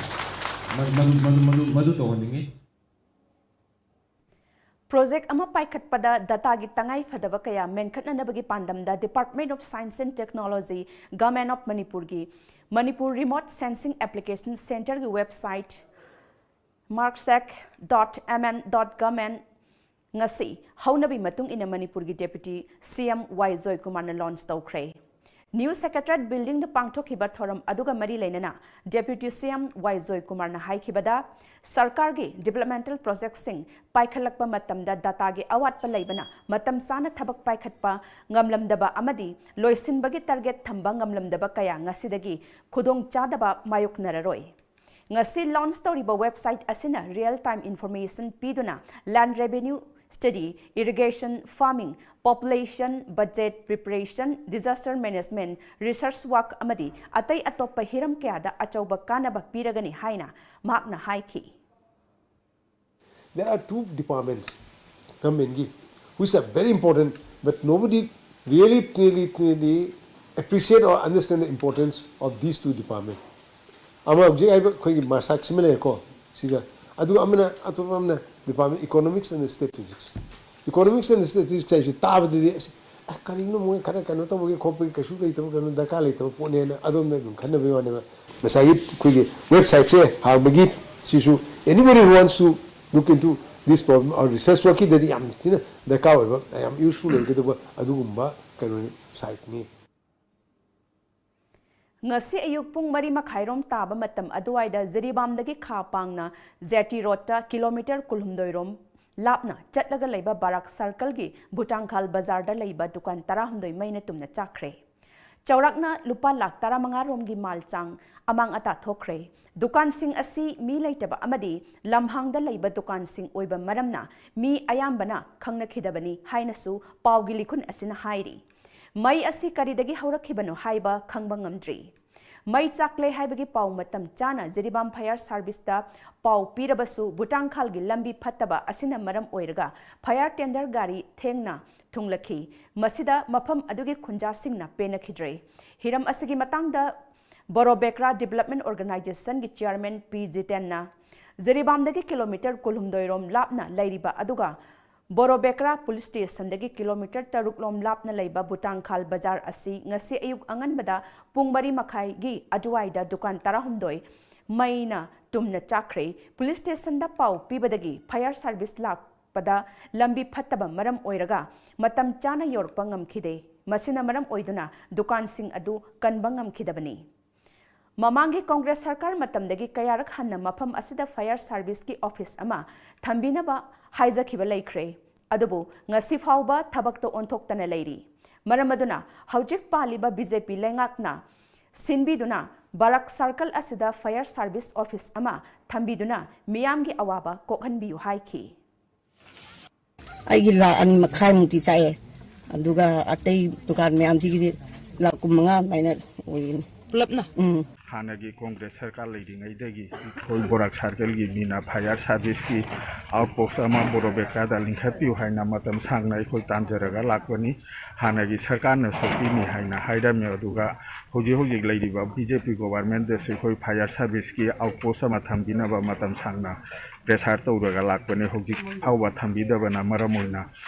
ꯃ-, ꯃꯗꯨ, ꯃꯗꯨ, ꯃꯗꯨ, ꯃꯗꯨ ꯇꯧꯍꯟꯅꯤꯡꯉꯤ꯫ ꯄ꯭ꯔꯣꯖꯦꯛ ꯑꯃ ꯄꯥꯏꯈꯠꯄꯗ ꯗꯇꯥꯒꯤ ꯇꯉꯥꯏ ꯐꯗꯕ ꯀꯌꯥ ꯃꯦꯟꯈꯠꯅꯅꯕꯒꯤ ꯄꯥꯟꯗꯝꯗ Department of Science and Technology, Government of ꯃꯅꯤꯄꯨꯔꯒꯤ ꯃꯅꯤꯄꯨꯔ ꯔꯤꯃꯣꯠ ꯁꯦꯟꯁꯤꯡ ꯑꯦꯄ꯭ꯂꯤꯀꯦꯁꯟ ꯁꯦꯟꯇꯔꯒꯤ website marksec dot mn dot government ꯉꯁꯤ ꯍꯧꯅꯕꯤ ꯃꯇꯨꯡ ꯏꯟꯅ ꯃꯅꯤꯄꯨꯔꯒꯤ ꯗꯦꯄ꯭ꯌꯨꯇꯤ ꯁꯤ ꯑꯦꯝ ꯋꯥꯏ ꯖꯣꯏꯀꯨꯃꯥꯔꯅ ꯂꯣꯟꯆ ꯇꯧꯈ꯭ꯔꯦ꯫ ꯅ꯭ꯌꯨ ꯁꯦꯀ꯭ꯔꯦꯇꯔꯤꯌꯦꯠ ꯕꯤꯜꯗꯤꯡꯗ ꯄꯥꯡꯊꯣꯛꯈꯤꯕ ꯊꯧꯔꯝ ꯑꯗꯨꯒ ꯃꯔꯤ ꯂꯩꯅꯅ ꯗꯦꯄ꯭ꯌꯨꯇꯤ ꯁꯤ ꯑꯦꯝ ꯋꯥꯏ ꯖꯣꯏꯀꯨꯃꯥꯔꯅ ꯍꯥꯏꯈꯤꯕꯗ, ꯁꯔꯀꯥꯔꯒꯤ ꯗꯤꯕꯦꯂꯞꯃꯦꯟꯇꯦꯜ ꯄ꯭ꯔꯣꯖꯦꯛꯁꯤꯡ ꯄꯥꯏꯈꯠꯂꯛꯄ ꯃꯇꯝꯗ ꯗꯇꯥꯒꯤ ꯑꯋꯥꯠꯄ ꯂꯩꯕꯅ ꯃꯇꯝ ꯆꯥꯅ ꯊꯕꯛ ꯄꯥꯏꯈꯠꯄ ꯉꯝꯂꯝꯗꯕ ꯑꯃꯗꯤ ꯂꯣꯏꯁꯤꯟꯕꯒꯤ ꯇꯥꯔꯒꯦꯠ ꯊꯝꯕ ꯉꯝꯂꯝꯗꯕ ꯀꯌꯥ ꯉꯁꯤꯗꯒꯤ ꯈꯨꯗꯣꯡꯆꯥꯗꯕ ꯃꯥꯌꯣꯛꯅꯔꯔꯣꯏ꯫ ꯉꯁꯤ ꯂꯣꯟꯆ ꯇꯧꯔꯤꯕ ꯋꯦꯕꯁꯥꯏꯠ ꯑꯁꯤꯅ ꯔꯤꯌꯦꯜ ꯇꯥꯏꯝ ꯏꯟꯐꯣꯔꯃꯦꯁꯟ ꯄꯤꯗꯨꯅ land revenue study, irrigation, farming, population, budget preparation, disaster management, research work ꯑꯃꯗꯤ ꯑꯇꯩ ꯑꯇꯣꯞꯄ ꯍꯤꯔꯝ ꯀꯌꯥꯗ ꯑꯆꯧꯕ ꯀꯥꯟꯅꯕ ꯄꯤꯔꯒꯅꯤ ꯍꯥꯏꯅ ꯃꯍꯥꯛꯅ ꯍꯥꯏꯈꯤ꯫ There are two departments, government gi, which are very important, but nobody really, really, really appreciate or understand the importance of these two departments. ꯑꯃ ꯍꯧꯖꯤꯛ ꯍꯥꯏꯕ ꯑꯩꯈꯣꯏꯒꯤ ꯃꯁꯥꯛꯁꯤꯃ ꯂꯩꯔꯦꯀꯣ ꯁꯤꯒ, ꯑꯗꯨꯒ ꯑꯃꯅ ꯑꯇꯣꯞꯄ ꯑꯃꯅ department economics and statistics. Economics and statistics ꯍꯥꯏꯁꯤ ꯇꯥꯕꯗꯗꯤ ꯑꯁ ꯑ, ꯀꯔꯤꯅꯣ ꯃꯣꯏ ꯈꯔ ꯀꯩꯅꯣ ꯇꯧꯕꯒꯤ ꯈꯣꯠꯄꯒꯤ ꯀꯩꯁꯨ ꯂꯩꯇꯕ ꯀꯩꯅꯣ ꯗꯔꯀꯥꯔ ꯂꯩꯇꯕ ꯄꯣꯠꯅꯦꯅ ꯑꯗꯣꯝꯗ ꯑꯗꯨꯝ ꯈꯟꯅꯕꯒꯤ ꯋꯥꯅꯦꯕ꯫ ꯉꯁꯥꯏꯒꯤ ꯑꯩꯈꯣꯏꯒꯤ ꯋꯦꯕꯁꯥꯏꯠꯁꯦ ꯍꯥꯡꯕꯒꯤ ꯁꯤꯁꯨ anybody who wants to look into this problem or research workꯀꯤꯗꯗꯤ ꯌꯥꯝ ꯊꯤꯅ ꯗꯔꯀꯥꯔ ꯑꯣꯏꯕ ꯌꯥꯝ useful ꯑꯣꯏꯒꯗꯕ ꯑꯗꯨꯒꯨꯝꯕ ꯀꯩꯅꯣꯅꯤ, ꯁꯥꯏꯠꯅꯤ꯫ ꯉꯁꯤ ꯑꯌꯨꯛ ꯄꯨꯡ ꯃꯔꯤ ꯃꯈꯥꯏꯔꯣꯝ ꯇꯥꯕ ꯃꯇꯝ ꯑꯗꯨꯋꯥꯏꯗ ꯖꯤꯔꯤꯕꯥꯝꯗꯒꯤ ꯈꯥ ꯄꯥꯡꯅ ꯖꯦꯇꯤ ꯔꯣꯗꯇ ꯀꯤꯂꯣꯃꯤꯇꯔ ꯀꯨꯟꯍꯨꯝꯗꯣꯏ ꯔꯣꯝ ꯂꯥꯞꯅ ꯆꯠꯂꯒ ꯂꯩꯕ ꯕꯔꯥꯛ ꯁꯔꯀꯜꯒꯤ ꯚꯨꯇꯥꯡꯈꯥꯜ ꯕꯖꯥꯔꯗ ꯂꯩꯕ ꯗꯨꯀꯥꯟ ꯇꯔꯥꯍꯨꯝꯗꯣꯏ ꯃꯩꯅ ꯇꯨꯝꯅ ꯆꯥꯛꯈ꯭ꯔꯦ꯫ ꯆꯥꯎꯔꯥꯛꯅ ꯂꯨꯄꯥ ꯂꯥꯈ ꯇꯔꯥꯃꯉꯥ ꯔꯣꯝꯒꯤ ꯃꯥꯜ ꯆꯥꯡ ꯑꯃꯥꯡ ꯑꯇꯥ ꯊꯣꯛꯈ꯭ꯔꯦ꯫ ꯗꯨꯀꯥꯟꯁꯤꯡ ꯑꯁꯤ ꯃꯤ ꯂꯩꯇꯕ ꯑꯃꯗꯤ ꯂꯝꯍꯥꯡꯗ ꯂꯩꯕ ꯗꯨꯀꯥꯟꯁꯤꯡ ꯑꯣꯏꯕ ꯃꯔꯝꯅ ꯃꯤ ꯑꯌꯥꯝꯕꯅ ꯈꯪꯅꯈꯤꯗꯕꯅꯤ ꯍꯥꯏꯅꯁꯨ ꯄꯥꯎꯒꯤ ꯂꯤꯈꯨꯟ ꯑꯁꯤꯅ ꯍꯥꯏꯔꯤ꯫ ꯃꯩ ꯑꯁꯤ ꯀꯔꯤꯗꯒꯤ ꯍꯧꯔꯛꯈꯤꯕꯅꯣ ꯍꯥꯏꯕ ꯈꯪꯕ ꯉꯝꯗ꯭ꯔꯤ꯫ ꯃꯩ ꯆꯥꯛꯂꯦ ꯍꯥꯏꯕꯒꯤ ꯄꯥꯎ ꯃꯇꯝ ꯆꯥꯅ ꯖꯤꯔꯤꯕꯥꯝ ꯐꯥꯌꯔ ꯁꯥꯔꯚꯤꯁꯇ ꯄꯥꯎ ꯄꯤꯔꯕꯁꯨ ꯕꯨꯇꯥꯡꯈꯥꯜꯒꯤ ꯂꯝꯕꯤ ꯐꯠꯇꯕ ꯑꯁꯤꯅ ꯃꯔꯝ ꯑꯣꯏꯔꯒ ꯐꯥꯌꯔ ꯇꯦꯟꯗꯔ ꯒꯥꯔꯤ ꯊꯦꯡꯅ ꯊꯨꯡꯂꯛꯈꯤ꯫ ꯃꯁꯤꯗ ꯃꯐꯝ ꯑꯗꯨꯒꯤ ꯈꯨꯟꯖꯥꯁꯤꯡꯅ ꯄꯦꯟꯅꯈꯤꯗ꯭ꯔꯦ꯫ ꯍꯤꯔꯝ ꯑꯁꯤꯒꯤ ꯃꯇꯥꯡꯗ ꯕꯣꯔꯣꯕꯦꯀ꯭ꯔꯥ ꯗꯤꯕꯦꯂꯞꯃꯦꯟ ꯑꯣꯔꯒꯅꯥꯏꯖꯦꯁꯟꯒꯤ ꯆꯤꯌꯔꯃꯦꯟ ꯄꯤ ꯖꯤꯇꯦꯟꯅ ꯖꯤꯔꯤꯕꯥꯝꯗꯒꯤ ꯀꯤꯂꯣꯃꯤꯇꯔ ꯀꯨꯟꯍꯨꯝꯗꯣꯏ ꯔꯣꯝ ꯂꯥꯞꯅ ꯂꯩꯔꯤꯕ ꯑꯗꯨꯒ ꯕꯣꯔꯣꯕꯦꯀ꯭ꯔꯥ ꯄꯨꯂꯤꯁ ꯁ꯭ꯇꯦꯁꯟꯗꯒꯤ ꯀꯤꯂꯣꯃꯤꯇꯔ ꯇꯔꯨꯛ ꯂꯣꯝ ꯂꯥꯞꯅ ꯂꯩꯕ ꯕꯨꯇꯥꯡꯈꯥꯜ ꯕꯖꯥꯔ ꯑꯁꯤ ꯉꯁꯤ ꯑꯌꯨꯛ ꯑꯉꯟꯕꯗ ꯄꯨꯡ ꯃꯔꯤ ꯃꯈꯥꯏꯒꯤ ꯑꯗꯨꯋꯥꯏꯗ ꯗꯨꯀꯥꯟ ꯇꯔꯥꯍꯨꯝꯗꯣꯏ ꯃꯩꯅ ꯇꯨꯝꯅ ꯆꯥꯛꯈ꯭ꯔꯦ꯫ ꯄꯨꯂꯤꯁ ꯁ꯭ꯇꯦꯁꯟꯗ ꯄꯥꯎ ꯄꯤꯕꯗꯒꯤ ꯐꯥꯌꯔ ꯁꯥꯔꯚꯤꯁ ꯂꯥꯛꯄꯗ ꯂꯝꯕꯤ ꯐꯠꯇꯕ ꯃꯔꯝ ꯑꯣꯏꯔꯒ ꯃꯇꯝ ꯆꯥꯅ ꯌꯧꯔꯛꯄ ꯉꯝꯈꯤꯗꯦ꯫ ꯃꯁꯤꯅ ꯃꯔꯝ ꯑꯣꯏꯗꯨꯅ ꯗꯨꯀꯥꯟꯁꯤꯡ ꯑꯗꯨ ꯀꯟꯕ ꯉꯝꯈꯤꯗꯕꯅꯤ꯫ ꯃꯃꯥꯡꯒꯤ ꯀꯣꯡꯒ꯭ꯔꯦꯁ ꯁꯔꯀꯥꯔ ꯃꯇꯝꯗꯒꯤ ꯀꯌꯥꯔꯛ ꯍꯟꯅ ꯃꯐꯝ ꯑꯁꯤꯗ ꯐꯥꯌꯔ ꯁꯥꯔꯚꯤꯁꯀꯤ ꯑꯣꯐꯤꯁ ꯑꯃ ꯊꯝꯕꯤꯅꯕ ꯍꯥꯏꯖꯈꯤꯕ ꯂꯩꯈ꯭ꯔꯦ꯫ ꯑꯗꯨꯕꯨ ꯉꯁꯤ ꯐꯥꯎꯕ ꯊꯕꯛꯇ ꯑꯣꯟꯊꯣꯛꯇꯅ ꯂꯩꯔꯤ꯫ ꯃꯔꯝ ꯑꯗꯨꯅ ꯍꯧꯖꯤꯛ ꯄꯥꯜꯂꯤꯕ ꯕꯤ ꯖꯦ ꯄꯤ ꯂꯩꯉꯥꯛꯅ ꯁꯤꯟꯕꯤꯗꯨꯅ ꯕꯔꯥꯛ ꯁꯥꯔꯀꯜ ꯑꯁꯤꯗ ꯐꯥꯌꯔ ꯁꯥꯔꯚꯤꯁ ꯑꯣꯐꯤꯁ ꯑꯃ ꯊꯝꯕꯤꯗꯨꯅ ꯃꯤꯌꯥꯝꯒꯤ ꯑꯋꯥꯕ ꯀꯣꯛꯍꯟꯕꯤꯌꯨ ꯍꯥꯏꯈꯤ꯫ ꯑꯩꯒꯤ ꯂꯥꯛ ꯑꯅꯤ ꯃꯈꯥꯏꯃꯨꯛꯇꯤ ꯆꯥꯛꯑꯦ꯫ ꯑꯗꯨꯒ ꯑꯇꯩ ꯗꯨꯀꯥꯟ ꯃꯌꯥꯝꯁꯤꯒꯤꯗꯤ ꯂꯥꯛ ꯀꯨꯟꯃꯉꯥ ꯑꯗꯨꯃꯥꯏꯅ ꯑꯣꯏꯒꯅꯤ꯫ ꯄꯨꯂꯞꯅ ꯎꯝ꯫ ꯍꯥꯟꯅꯒꯤ ꯀꯣꯡꯒ꯭ꯔꯦꯁ ꯁꯔꯀꯥꯔ ꯂꯩꯔꯤꯉꯩꯗꯒꯤ ꯑꯩꯈꯣꯏ ꯕꯣꯔꯥꯛ ꯁꯥꯔꯀꯜꯒꯤ ꯃꯤꯅ ꯐꯥꯌꯔ ꯁꯥꯔꯚꯤꯁꯀꯤ ꯑꯥꯎꯠꯄꯣꯁ ꯑꯃ ꯕꯣꯔꯣꯕꯦꯀ꯭ꯔꯥꯗ ꯂꯤꯡꯈꯠꯄꯤꯌꯨ ꯍꯥꯏꯅ ꯃꯇꯝ ꯁꯥꯡꯅ ꯑꯩꯈꯣꯏ ꯇꯥꯟꯖꯔꯒ ꯂꯥꯛꯄꯅꯤ꯫ ꯍꯥꯟꯅꯒꯤ ꯁꯔꯀꯥꯔꯅꯁꯨ ꯄꯤꯅꯤ ꯍꯥꯏꯅ ꯍꯥꯏꯔꯝꯃꯤ꯫ ꯑꯗꯨꯒ ꯍꯧꯖꯤꯛ ꯍꯧꯖꯤꯛ ꯂꯩꯔꯤꯕ ꯕꯤ ꯖꯦ ꯄꯤ ꯒꯣꯚꯔꯟꯃꯦꯟꯠꯇꯁꯨ ꯑꯩꯈꯣꯏ ꯐꯥꯌꯔ ꯁꯥꯔꯚꯤꯁꯀꯤ ꯑꯥꯎꯠꯄꯣꯁ ꯑꯃ ꯊꯝꯕꯤꯅꯕ ꯃꯇꯝ ꯁꯥꯡꯅ ꯄ꯭ꯔꯦꯁꯥꯔ ꯇꯧꯔꯒ ꯂꯥꯛꯄꯅꯤ꯫ ꯍꯧꯖꯤꯛ ꯐꯥꯎꯕ ꯊꯝꯕꯤꯗꯕꯅ ꯃꯔꯝ ꯑꯣꯏꯅ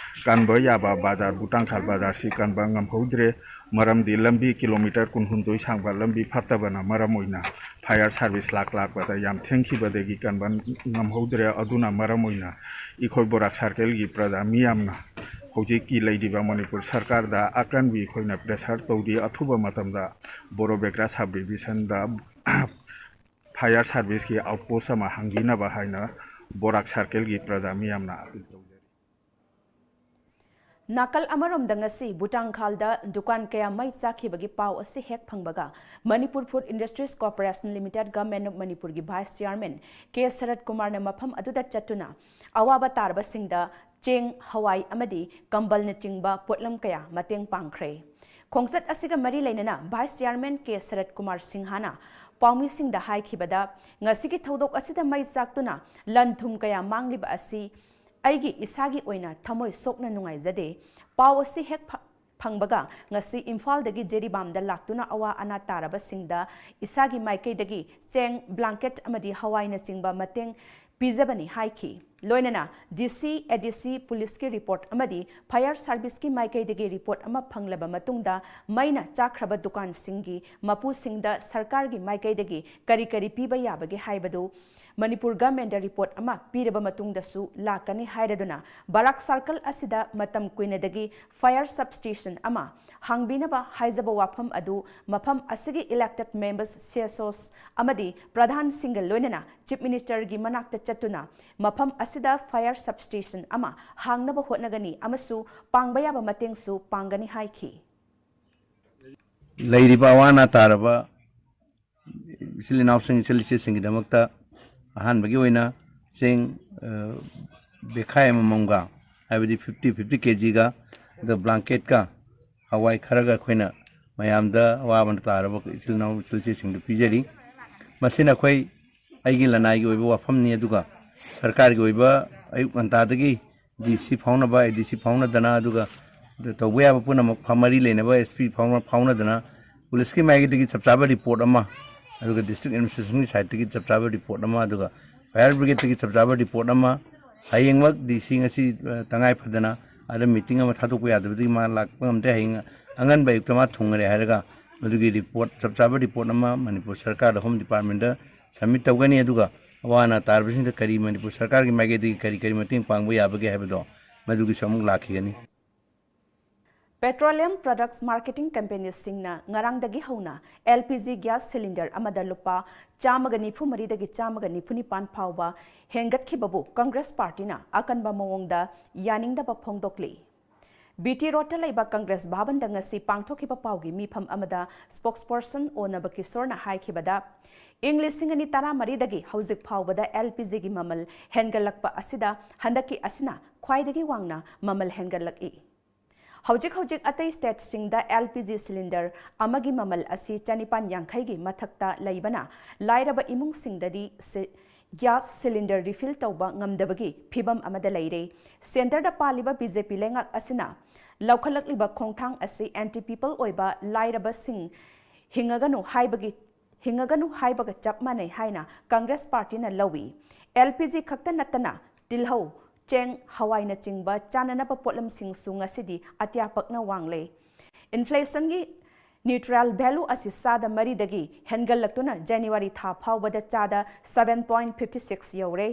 ꯀꯟꯕ ꯌꯥꯕ ꯕꯖꯥꯔ, ꯕꯨꯇꯥꯡꯈꯥꯜ ꯕꯖꯥꯔꯁꯤ ꯀꯟꯕ ꯉꯝꯍꯧꯗ꯭ꯔꯦ꯫ ꯃꯔꯝꯗꯤ ꯂꯝꯕꯤ ꯀꯤꯂꯣꯃꯤꯇꯔ ꯀꯨꯟꯍꯨꯝꯗꯣꯏ ꯁꯥꯡꯕ ꯂꯝꯕꯤ ꯐꯠꯇꯕꯅ ꯃꯔꯝ ꯑꯣꯏꯅ ꯐꯥꯌꯔ ꯁꯥꯔꯚꯤꯁ ꯂꯥꯛ ꯂꯥꯛꯄꯗ ꯌꯥꯝ ꯊꯦꯡꯈꯤꯕꯗꯒꯤ ꯀꯟꯕ ꯉꯝꯍꯧꯗ꯭ꯔꯦ꯫ ꯑꯗꯨꯅ ꯃꯔꯝ ꯑꯣꯏꯅ ꯑꯩꯈꯣꯏ ꯕꯣꯔꯥꯛ ꯁꯥꯔꯀꯜꯒꯤ ꯄ꯭ꯔꯖꯥ ꯃꯤꯌꯥꯝꯅ ꯍꯧꯖꯤꯛꯀꯤ ꯂꯩꯔꯤꯕ ꯃꯅꯤꯄꯨꯔ ꯁꯔꯀꯥꯔꯗ ꯑꯀꯟꯕꯤ ꯑꯩꯈꯣꯏꯅ ꯄ꯭ꯔꯦꯁꯥꯔ ꯇꯧꯔꯤ꯫ ꯑꯊꯨꯕ ꯃꯇꯝꯗ ꯕꯣꯔꯣꯕꯦꯀ꯭ꯔꯥ ꯁꯕ ꯗꯤꯕꯤꯖꯟꯗ ꯐꯥꯌꯔ ꯁꯥꯔꯚꯤꯁꯀꯤ ꯑꯥꯎꯠꯄꯣꯁ ꯑꯃ ꯍꯥꯡꯕꯤꯅꯕ ꯍꯥꯏꯅ ꯕꯣꯔꯥꯛ ꯁꯥꯔꯀꯜꯒꯤ ꯄ꯭ꯔꯖꯥ ꯃꯤꯌꯥꯝꯅ ꯑꯄꯤꯜ ꯇꯧꯖꯔꯤ꯫ ꯅꯥꯀꯜ ꯑꯃꯔꯣꯝꯗ, ꯉꯁꯤ ꯕꯨꯇꯥꯡꯈꯥꯜꯗ ꯗꯨꯀꯥꯟ ꯀꯌꯥ ꯃꯩ ꯆꯥꯛꯈꯤꯕꯒꯤ ꯄꯥꯎ ꯑꯁꯤ ꯍꯦꯛ ꯐꯪꯕꯒ, Manipur food industries corporation limited, government of ꯃꯅꯤꯄꯨꯔꯒꯤ ꯚꯥꯏꯁ ꯆꯤꯌꯥꯔꯃꯦꯟ ꯀꯦ ꯁꯔꯠ ꯀꯨꯃꯥꯔꯅ ꯃꯐꯝ ꯑꯗꯨꯗ ꯆꯠꯇꯨꯅ ꯑꯋꯥꯕ ꯇꯥꯔꯕꯁꯤꯡꯗ ꯆꯦꯡ, ꯍꯋꯥꯏ ꯑꯃꯗꯤ ꯀꯝꯕꯜꯅꯆꯤꯡꯕ ꯄꯣꯠꯂꯝ ꯀꯌꯥ ꯃꯇꯦꯡ ꯄꯥꯡꯈ꯭ꯔꯦ꯫ ꯈꯣꯡꯆꯠ ꯑꯁꯤꯒ ꯃꯔꯤ ꯂꯩꯅꯅ ꯚꯥꯏꯁ ꯆꯤꯌꯥꯔꯃꯦꯟ ꯀꯦ ꯁꯔꯠ ꯀꯨꯃꯥꯔ ꯁꯤꯡꯍꯅ ꯄꯥꯎꯃꯤꯁꯤꯡꯗ ꯍꯥꯏꯈꯤꯕꯗ, ꯉꯁꯤꯒꯤ ꯊꯧꯗꯣꯛ ꯑꯁꯤꯗ ꯃꯩ ꯆꯥꯛꯇꯨꯅ ꯂꯟ ꯊꯨꯝ ꯀꯌꯥ ꯃꯥꯡꯂꯤꯕ ꯑꯁꯤ ꯑꯩꯒꯤ ꯏꯁꯥꯒꯤ ꯑꯣꯏꯅ ꯊꯃꯣꯏ ꯁꯣꯛꯅ ꯅꯨꯡꯉꯥꯏꯖꯗꯦ꯫ ꯄꯥꯎ ꯑꯁꯤ ꯍꯦꯛ ꯐ-, ꯐꯪꯕꯒ, ꯉꯁꯤ ꯏꯝꯐꯥꯜꯗꯒꯤ ꯖꯦꯔꯤꯕꯥꯝꯗ ꯂꯥꯛꯇꯨꯅ ꯑꯋꯥ ꯑꯅꯥ ꯇꯥꯔꯕꯁꯤꯡꯗ ꯏꯁꯥꯒꯤ ꯃꯥꯏꯀꯩꯗꯒꯤ ꯆꯦꯡ, ꯕ꯭ꯂꯥꯡꯀꯦꯠ ꯑꯃꯗꯤ ꯍꯋꯥꯏꯅꯆꯤꯡꯕ ꯃꯇꯦꯡ ꯄꯤꯖꯕꯅꯤ ꯍꯥꯏꯈꯤ꯫ ꯂꯣꯏꯅꯅ ꯗꯤ ꯁꯤ, ꯑꯦ ꯗꯤ ꯁꯤ, ꯄꯨꯂꯤꯁꯀꯤ ꯔꯤꯄꯣꯔꯠ ꯑꯃꯗꯤ ꯐꯥꯌꯔ ꯁꯥꯔꯚꯤꯁꯀꯤ ꯃꯥꯏꯀꯩꯗꯒꯤ ꯔꯤꯄꯣꯔꯠ ꯑꯃ ꯐꯪꯂꯕ ꯃꯇꯨꯡꯗ, ꯃꯩꯅ ꯆꯥꯛꯈ꯭ꯔꯕ ꯗꯨꯀꯥꯟꯁꯤꯡꯒꯤ ꯃꯄꯨꯁꯤꯡꯗ ꯁꯔꯀꯥꯔꯒꯤ ꯃꯥꯏꯀꯩꯗꯒꯤ ꯀꯔꯤ ꯀꯔꯤ ꯄꯤꯕ ꯌꯥꯕꯒꯦ ꯍꯥꯏꯕꯗꯨ ꯃꯅꯤꯄꯨꯔ ꯒꯚꯔꯟꯃꯦꯟꯠꯇ ꯔꯤꯄꯣꯔꯠ ꯑꯃ ꯄꯤꯔꯕ ꯃꯇꯨꯡꯗꯁꯨ ꯂꯥꯛꯀꯅꯤ ꯍꯥꯏꯔꯗꯨꯅ, ꯕꯔꯥꯛ ꯁꯥꯔꯀꯜ ꯑꯁꯤꯗ ꯃꯇꯝ ꯀꯨꯏꯅꯗꯒꯤ ꯐꯥꯌꯔ ꯁꯕꯁ꯭ꯇꯦꯁꯟ ꯑꯃ ꯍꯥꯡꯕꯤꯅꯕ ꯍꯥꯏꯖꯕ ꯋꯥꯐꯝ ꯑꯗꯨ ꯃꯐꯝ ꯑꯁꯤꯒꯤ ꯏꯂꯦꯛꯇꯦꯗ ꯃꯦꯝꯕꯔꯁ, ꯁꯤ ꯑꯦꯁ ꯑꯣꯁ ꯑꯃꯗꯤ ꯄ꯭ꯔꯙꯥꯟꯁꯤꯡꯒ ꯂꯣꯏꯅꯅ ꯆꯤꯐ ꯃꯤꯅꯤꯁꯇꯔꯒꯤ ꯃꯅꯥꯛꯇ ꯆꯠꯇꯨꯅ ꯃꯐꯝ ꯑꯁꯤꯗ ꯐꯥꯌꯔ ꯁꯕꯁ꯭ꯇꯦꯁꯟ ꯑꯃ ꯍꯥꯡꯅꯕ ꯍꯣꯠꯅꯒꯅꯤ ꯑꯃꯁꯨꯡ ꯄꯥꯡꯕ ꯌꯥꯕ ꯃꯇꯦꯡꯁꯨ ꯄꯥꯡꯒꯅꯤ ꯍꯥꯏꯈꯤ꯫ ꯂꯩꯔꯤꯕ ꯑꯋꯥ ꯑꯅꯥ ꯇꯥꯔꯕ ꯏꯆꯤꯜ ꯏꯅꯥꯎꯁꯤꯡ, ꯏꯆꯜ ꯏꯆꯦꯁꯤꯡꯒꯤꯗꯃꯛꯇ ꯑꯍꯥꯟꯕꯒꯤ ꯑꯣꯏꯅ ꯆꯦꯡ, ꯑ, ꯕꯦꯈꯥꯏ ꯑꯃꯃꯝꯒ, ꯍꯥꯏꯕꯗꯤ fifty fifty ꯀꯦꯖꯤꯒ, ꯑꯗꯨꯒ ꯕ꯭ꯂꯥꯡꯀꯦꯠꯀ, ꯍꯋꯥꯏ ꯈꯔꯒ ꯑꯩꯈꯣꯏꯅ ꯃꯌꯥꯝꯗ ꯑꯋꯥꯕꯅ ꯇꯥꯔꯕ ꯏꯆꯤꯜ ꯏꯅꯥꯎ, ꯏꯆꯤꯜ ꯏꯆꯦꯁꯤꯡꯗ ꯄꯤꯖꯔꯤ꯫ ꯃꯁꯤꯅ ꯑꯩꯈꯣꯏ, ꯑꯩꯒꯤ ꯂꯅꯥꯏꯒꯤ ꯑꯣꯏꯕ ꯋꯥꯐꯝꯅꯤ, ꯑꯗꯨꯒ ꯁꯔꯀꯥꯔꯒꯤ ꯑꯣꯏꯕ ꯑꯌꯨꯛ ꯉꯟꯇꯥꯗꯒꯤ ꯗꯤ ꯁꯤ ꯐꯥꯎꯅꯕ, ꯑꯦ ꯗꯤ ꯁꯤ ꯐꯥꯎꯅꯗꯅ, ꯑꯗꯨꯒ ꯇꯧꯕ ꯌꯥꯕ ꯄꯨꯝꯅꯃꯛ ꯐ-, ꯃꯔꯤ ꯂꯩꯅꯕ ꯑꯦꯁ ꯄꯤ ꯐꯥꯎꯅ-, ꯐꯥꯎꯅꯗꯅ, ꯄꯨꯂꯤꯁꯀꯤ ꯃꯥꯏꯀꯩꯗꯒꯤ ꯆꯞ ꯆꯥꯕ ꯔꯤꯄꯣꯔꯠ ꯑꯃ, ꯑꯗꯨꯒ ꯗꯤꯁꯇ꯭ꯔꯤꯛ ꯑꯦꯗꯃꯤꯅꯤꯁꯇ꯭ꯔꯦꯁꯟꯒꯤ ꯁꯥꯏꯠꯇꯒꯤ ꯆꯞ ꯆꯥꯕ ꯔꯤꯄꯣꯔꯠ ꯑꯃ, ꯑꯗꯨꯒ ꯐꯥꯌꯔ ꯕ꯭ꯔꯤꯒꯦꯗꯇꯒꯤ ꯆꯞ ꯆꯥꯕ ꯔꯤꯄꯣꯔꯠ ꯑꯃ, ꯍꯌꯦꯡꯃꯛ ꯗꯤ ꯁꯤ ꯉꯁꯤ, ꯑ, ꯇꯉꯥꯏ ꯐꯗꯅ ꯑꯥꯗ ꯃꯤꯇꯤꯡ ꯑꯃ ꯊꯥꯗꯣꯛꯄ ꯌꯥꯗꯕꯗꯒꯤ ꯃꯥ ꯂꯥꯛꯄ ꯉꯝꯗ꯭ꯔꯦ, ꯍꯌꯦꯡ ꯑꯉꯟꯕ ꯑꯌꯨꯛꯇ ꯃꯥ ꯊꯨꯡꯉꯔꯦ ꯍꯥꯏꯔꯒ, ꯃꯗꯨꯒꯤ ꯔꯤꯄꯣꯔꯠ, ꯆꯞ ꯆꯥꯕ ꯔꯤꯄꯣꯔꯠ ꯑꯃ ꯃꯅꯤꯄꯨꯔ ꯁꯔꯀꯥꯔꯗ, ꯍꯣꯝ ꯗꯤꯄꯥꯔꯠꯃꯦꯟꯗ ꯁꯕꯃꯤꯠ ꯇꯧꯒꯅꯤ꯫ ꯑꯗꯨꯒ ꯑꯋꯥ ꯑꯅꯥ ꯇꯥꯔꯕꯁꯤꯡꯗ ꯀꯔꯤ ꯃꯅꯤꯄꯨꯔ ꯁꯔꯀꯥꯔꯒꯤ ꯃꯥꯏꯀꯩꯗꯒꯤ ꯀꯔꯤ ꯀꯔꯤ ꯃꯇꯦꯡ ꯄꯥꯡꯕ ꯌꯥꯕꯒꯦ ꯍꯥꯏꯕꯗꯣ ꯃꯗꯨꯒꯤꯁꯨ ꯑꯃꯨꯛ ꯂꯥꯛꯈꯤꯒꯅꯤ꯫ Petroleum Products Marketing Companiesꯁꯤꯡꯅ ꯉꯔꯥꯡꯗꯒꯤ ꯍꯧꯅ L P G gas cylinder ꯑꯃꯗ ꯂꯨꯄꯥ ꯆꯥꯝꯃꯒ ꯅꯤꯐꯨ ꯃꯔꯤꯗꯒꯤ ꯆꯥꯝꯃꯒ ꯅꯤꯐꯨ ꯅꯤꯄꯥꯟ ꯐꯥꯎꯕ ꯍꯦꯟꯒꯠꯈꯤꯕꯕꯨ ꯀꯪꯒ꯭ꯔꯦꯁ ꯄꯥꯔꯇꯤꯅ ꯑꯀꯟꯕ ꯃꯑꯣꯡꯗ ꯌꯥꯅꯤꯡꯗꯕ ꯐꯣꯡꯗꯣꯛꯂꯤ꯫ ꯕꯤ ꯇꯤ ꯔꯣꯗꯇ ꯂꯩꯕ ꯀꯪꯒ꯭ꯔꯦꯁ ꯚꯕꯟꯗ ꯉꯁꯤ ꯄꯥꯡꯊꯣꯛꯈꯤꯕ ꯄꯥꯎꯒꯤ ꯃꯤꯐꯝ ꯑꯃꯗ spokesperson ꯑꯣꯅꯕ ꯀꯤꯁꯣꯔꯅ ꯍꯥꯏꯈꯤꯕꯗ, ꯏꯪ ꯂꯤꯁꯤꯡ ꯑꯅꯤ ꯇꯔꯥꯃꯔꯤꯗꯒꯤ ꯍꯧꯖꯤꯛ ꯐꯥꯎꯕꯗ ꯑꯦꯜ ꯄꯤ ꯖꯤꯒꯤ ꯃꯃꯜ ꯍꯦꯟꯒꯠꯂꯛꯄ ꯑꯁꯤꯗ ꯍꯟꯗꯛꯀꯤ ꯑꯁꯤꯅ ꯈ꯭ꯋꯥꯏꯗꯒꯤ ꯋꯥꯡꯅ ꯃꯃꯜ ꯍꯦꯟꯒꯠꯂꯛꯏ꯫ ꯍꯧꯖꯤꯛ ꯍꯧꯖꯤꯛ ꯑꯇꯩ ꯁ꯭ꯇꯦꯠꯁꯤꯡꯗ ꯑꯦꯜ ꯄꯤ ꯖꯤ ꯁꯤꯂꯤꯟꯗꯔ ꯑꯃꯒꯤ ꯃꯃꯜ ꯑꯁꯤ ꯆꯅꯤꯄꯥꯟ ꯌꯥꯡꯈꯩꯒꯤ ꯃꯊꯛꯇ ꯂꯩꯕꯅ ꯂꯥꯏꯔꯕ ꯏꯃꯨꯡꯁꯤꯡꯗꯗꯤ ꯁꯤ-, ꯒ꯭ꯌꯥꯁ ꯁꯤꯂꯤꯟꯗꯔ ꯔꯤꯐꯤꯜ ꯇꯧꯕ ꯉꯝꯗꯕꯒꯤ ꯐꯤꯚꯝ ꯑꯃꯗ ꯂꯩꯔꯦ꯫ ꯁꯦꯟꯇꯔꯗ ꯄꯥꯜꯂꯤꯕ ꯕꯤ ꯖꯦ ꯄꯤ ꯂꯩꯉꯥꯛ ꯑꯁꯤꯅ ꯂꯧꯈꯠꯂꯛꯂꯤꯕ ꯈꯣꯡꯊꯥꯡ ꯑꯁꯤ ꯑꯦꯟꯇꯤ ꯄꯤꯄꯜ ꯑꯣꯏꯕ ꯂꯥꯏꯔꯕꯁꯤꯡ ꯍꯤꯡꯉꯒꯅꯨ ꯍꯥꯏꯕꯒꯤ, ꯍꯤꯡꯉꯒꯅꯨ ꯍꯥꯏꯕꯒ ꯆꯞ ꯃꯥꯟꯅꯩ ꯍꯥꯏꯅ ꯀꯪꯒ꯭ꯔꯦꯁ ꯄꯥꯔꯇꯤꯅ ꯂꯧꯏ꯫ ꯑꯦꯜ ꯄꯤ ꯖꯤ ꯈꯛꯇ ꯅꯠꯇꯅ ꯇꯤꯜꯍꯧ, ꯆꯦꯡ, ꯍꯋꯥꯏꯅꯆꯤꯡꯕ ꯆꯥꯅꯅꯕ ꯄꯣꯠꯂꯝꯁꯤꯡꯁꯨ ꯉꯁꯤꯗꯤ ꯑꯇꯤꯌꯥ ꯄꯛꯅ ꯋꯥꯡꯂꯦ꯫ ꯏꯟꯐ꯭ꯂꯦꯁꯟꯒꯤ ꯅ꯭ꯌꯨꯇ꯭ꯔꯦꯜ ꯚꯦꯂꯨ ꯑꯁꯤ ꯆꯥꯗ ꯃꯔꯤꯗꯒꯤ ꯍꯦꯟꯒꯠꯂꯛꯇꯨꯅ ꯖꯅꯋꯥꯔꯤ ꯊꯥ ꯐꯥꯎꯕꯗ ꯆꯥꯗ seven point fifty six ꯌꯧꯔꯦ꯫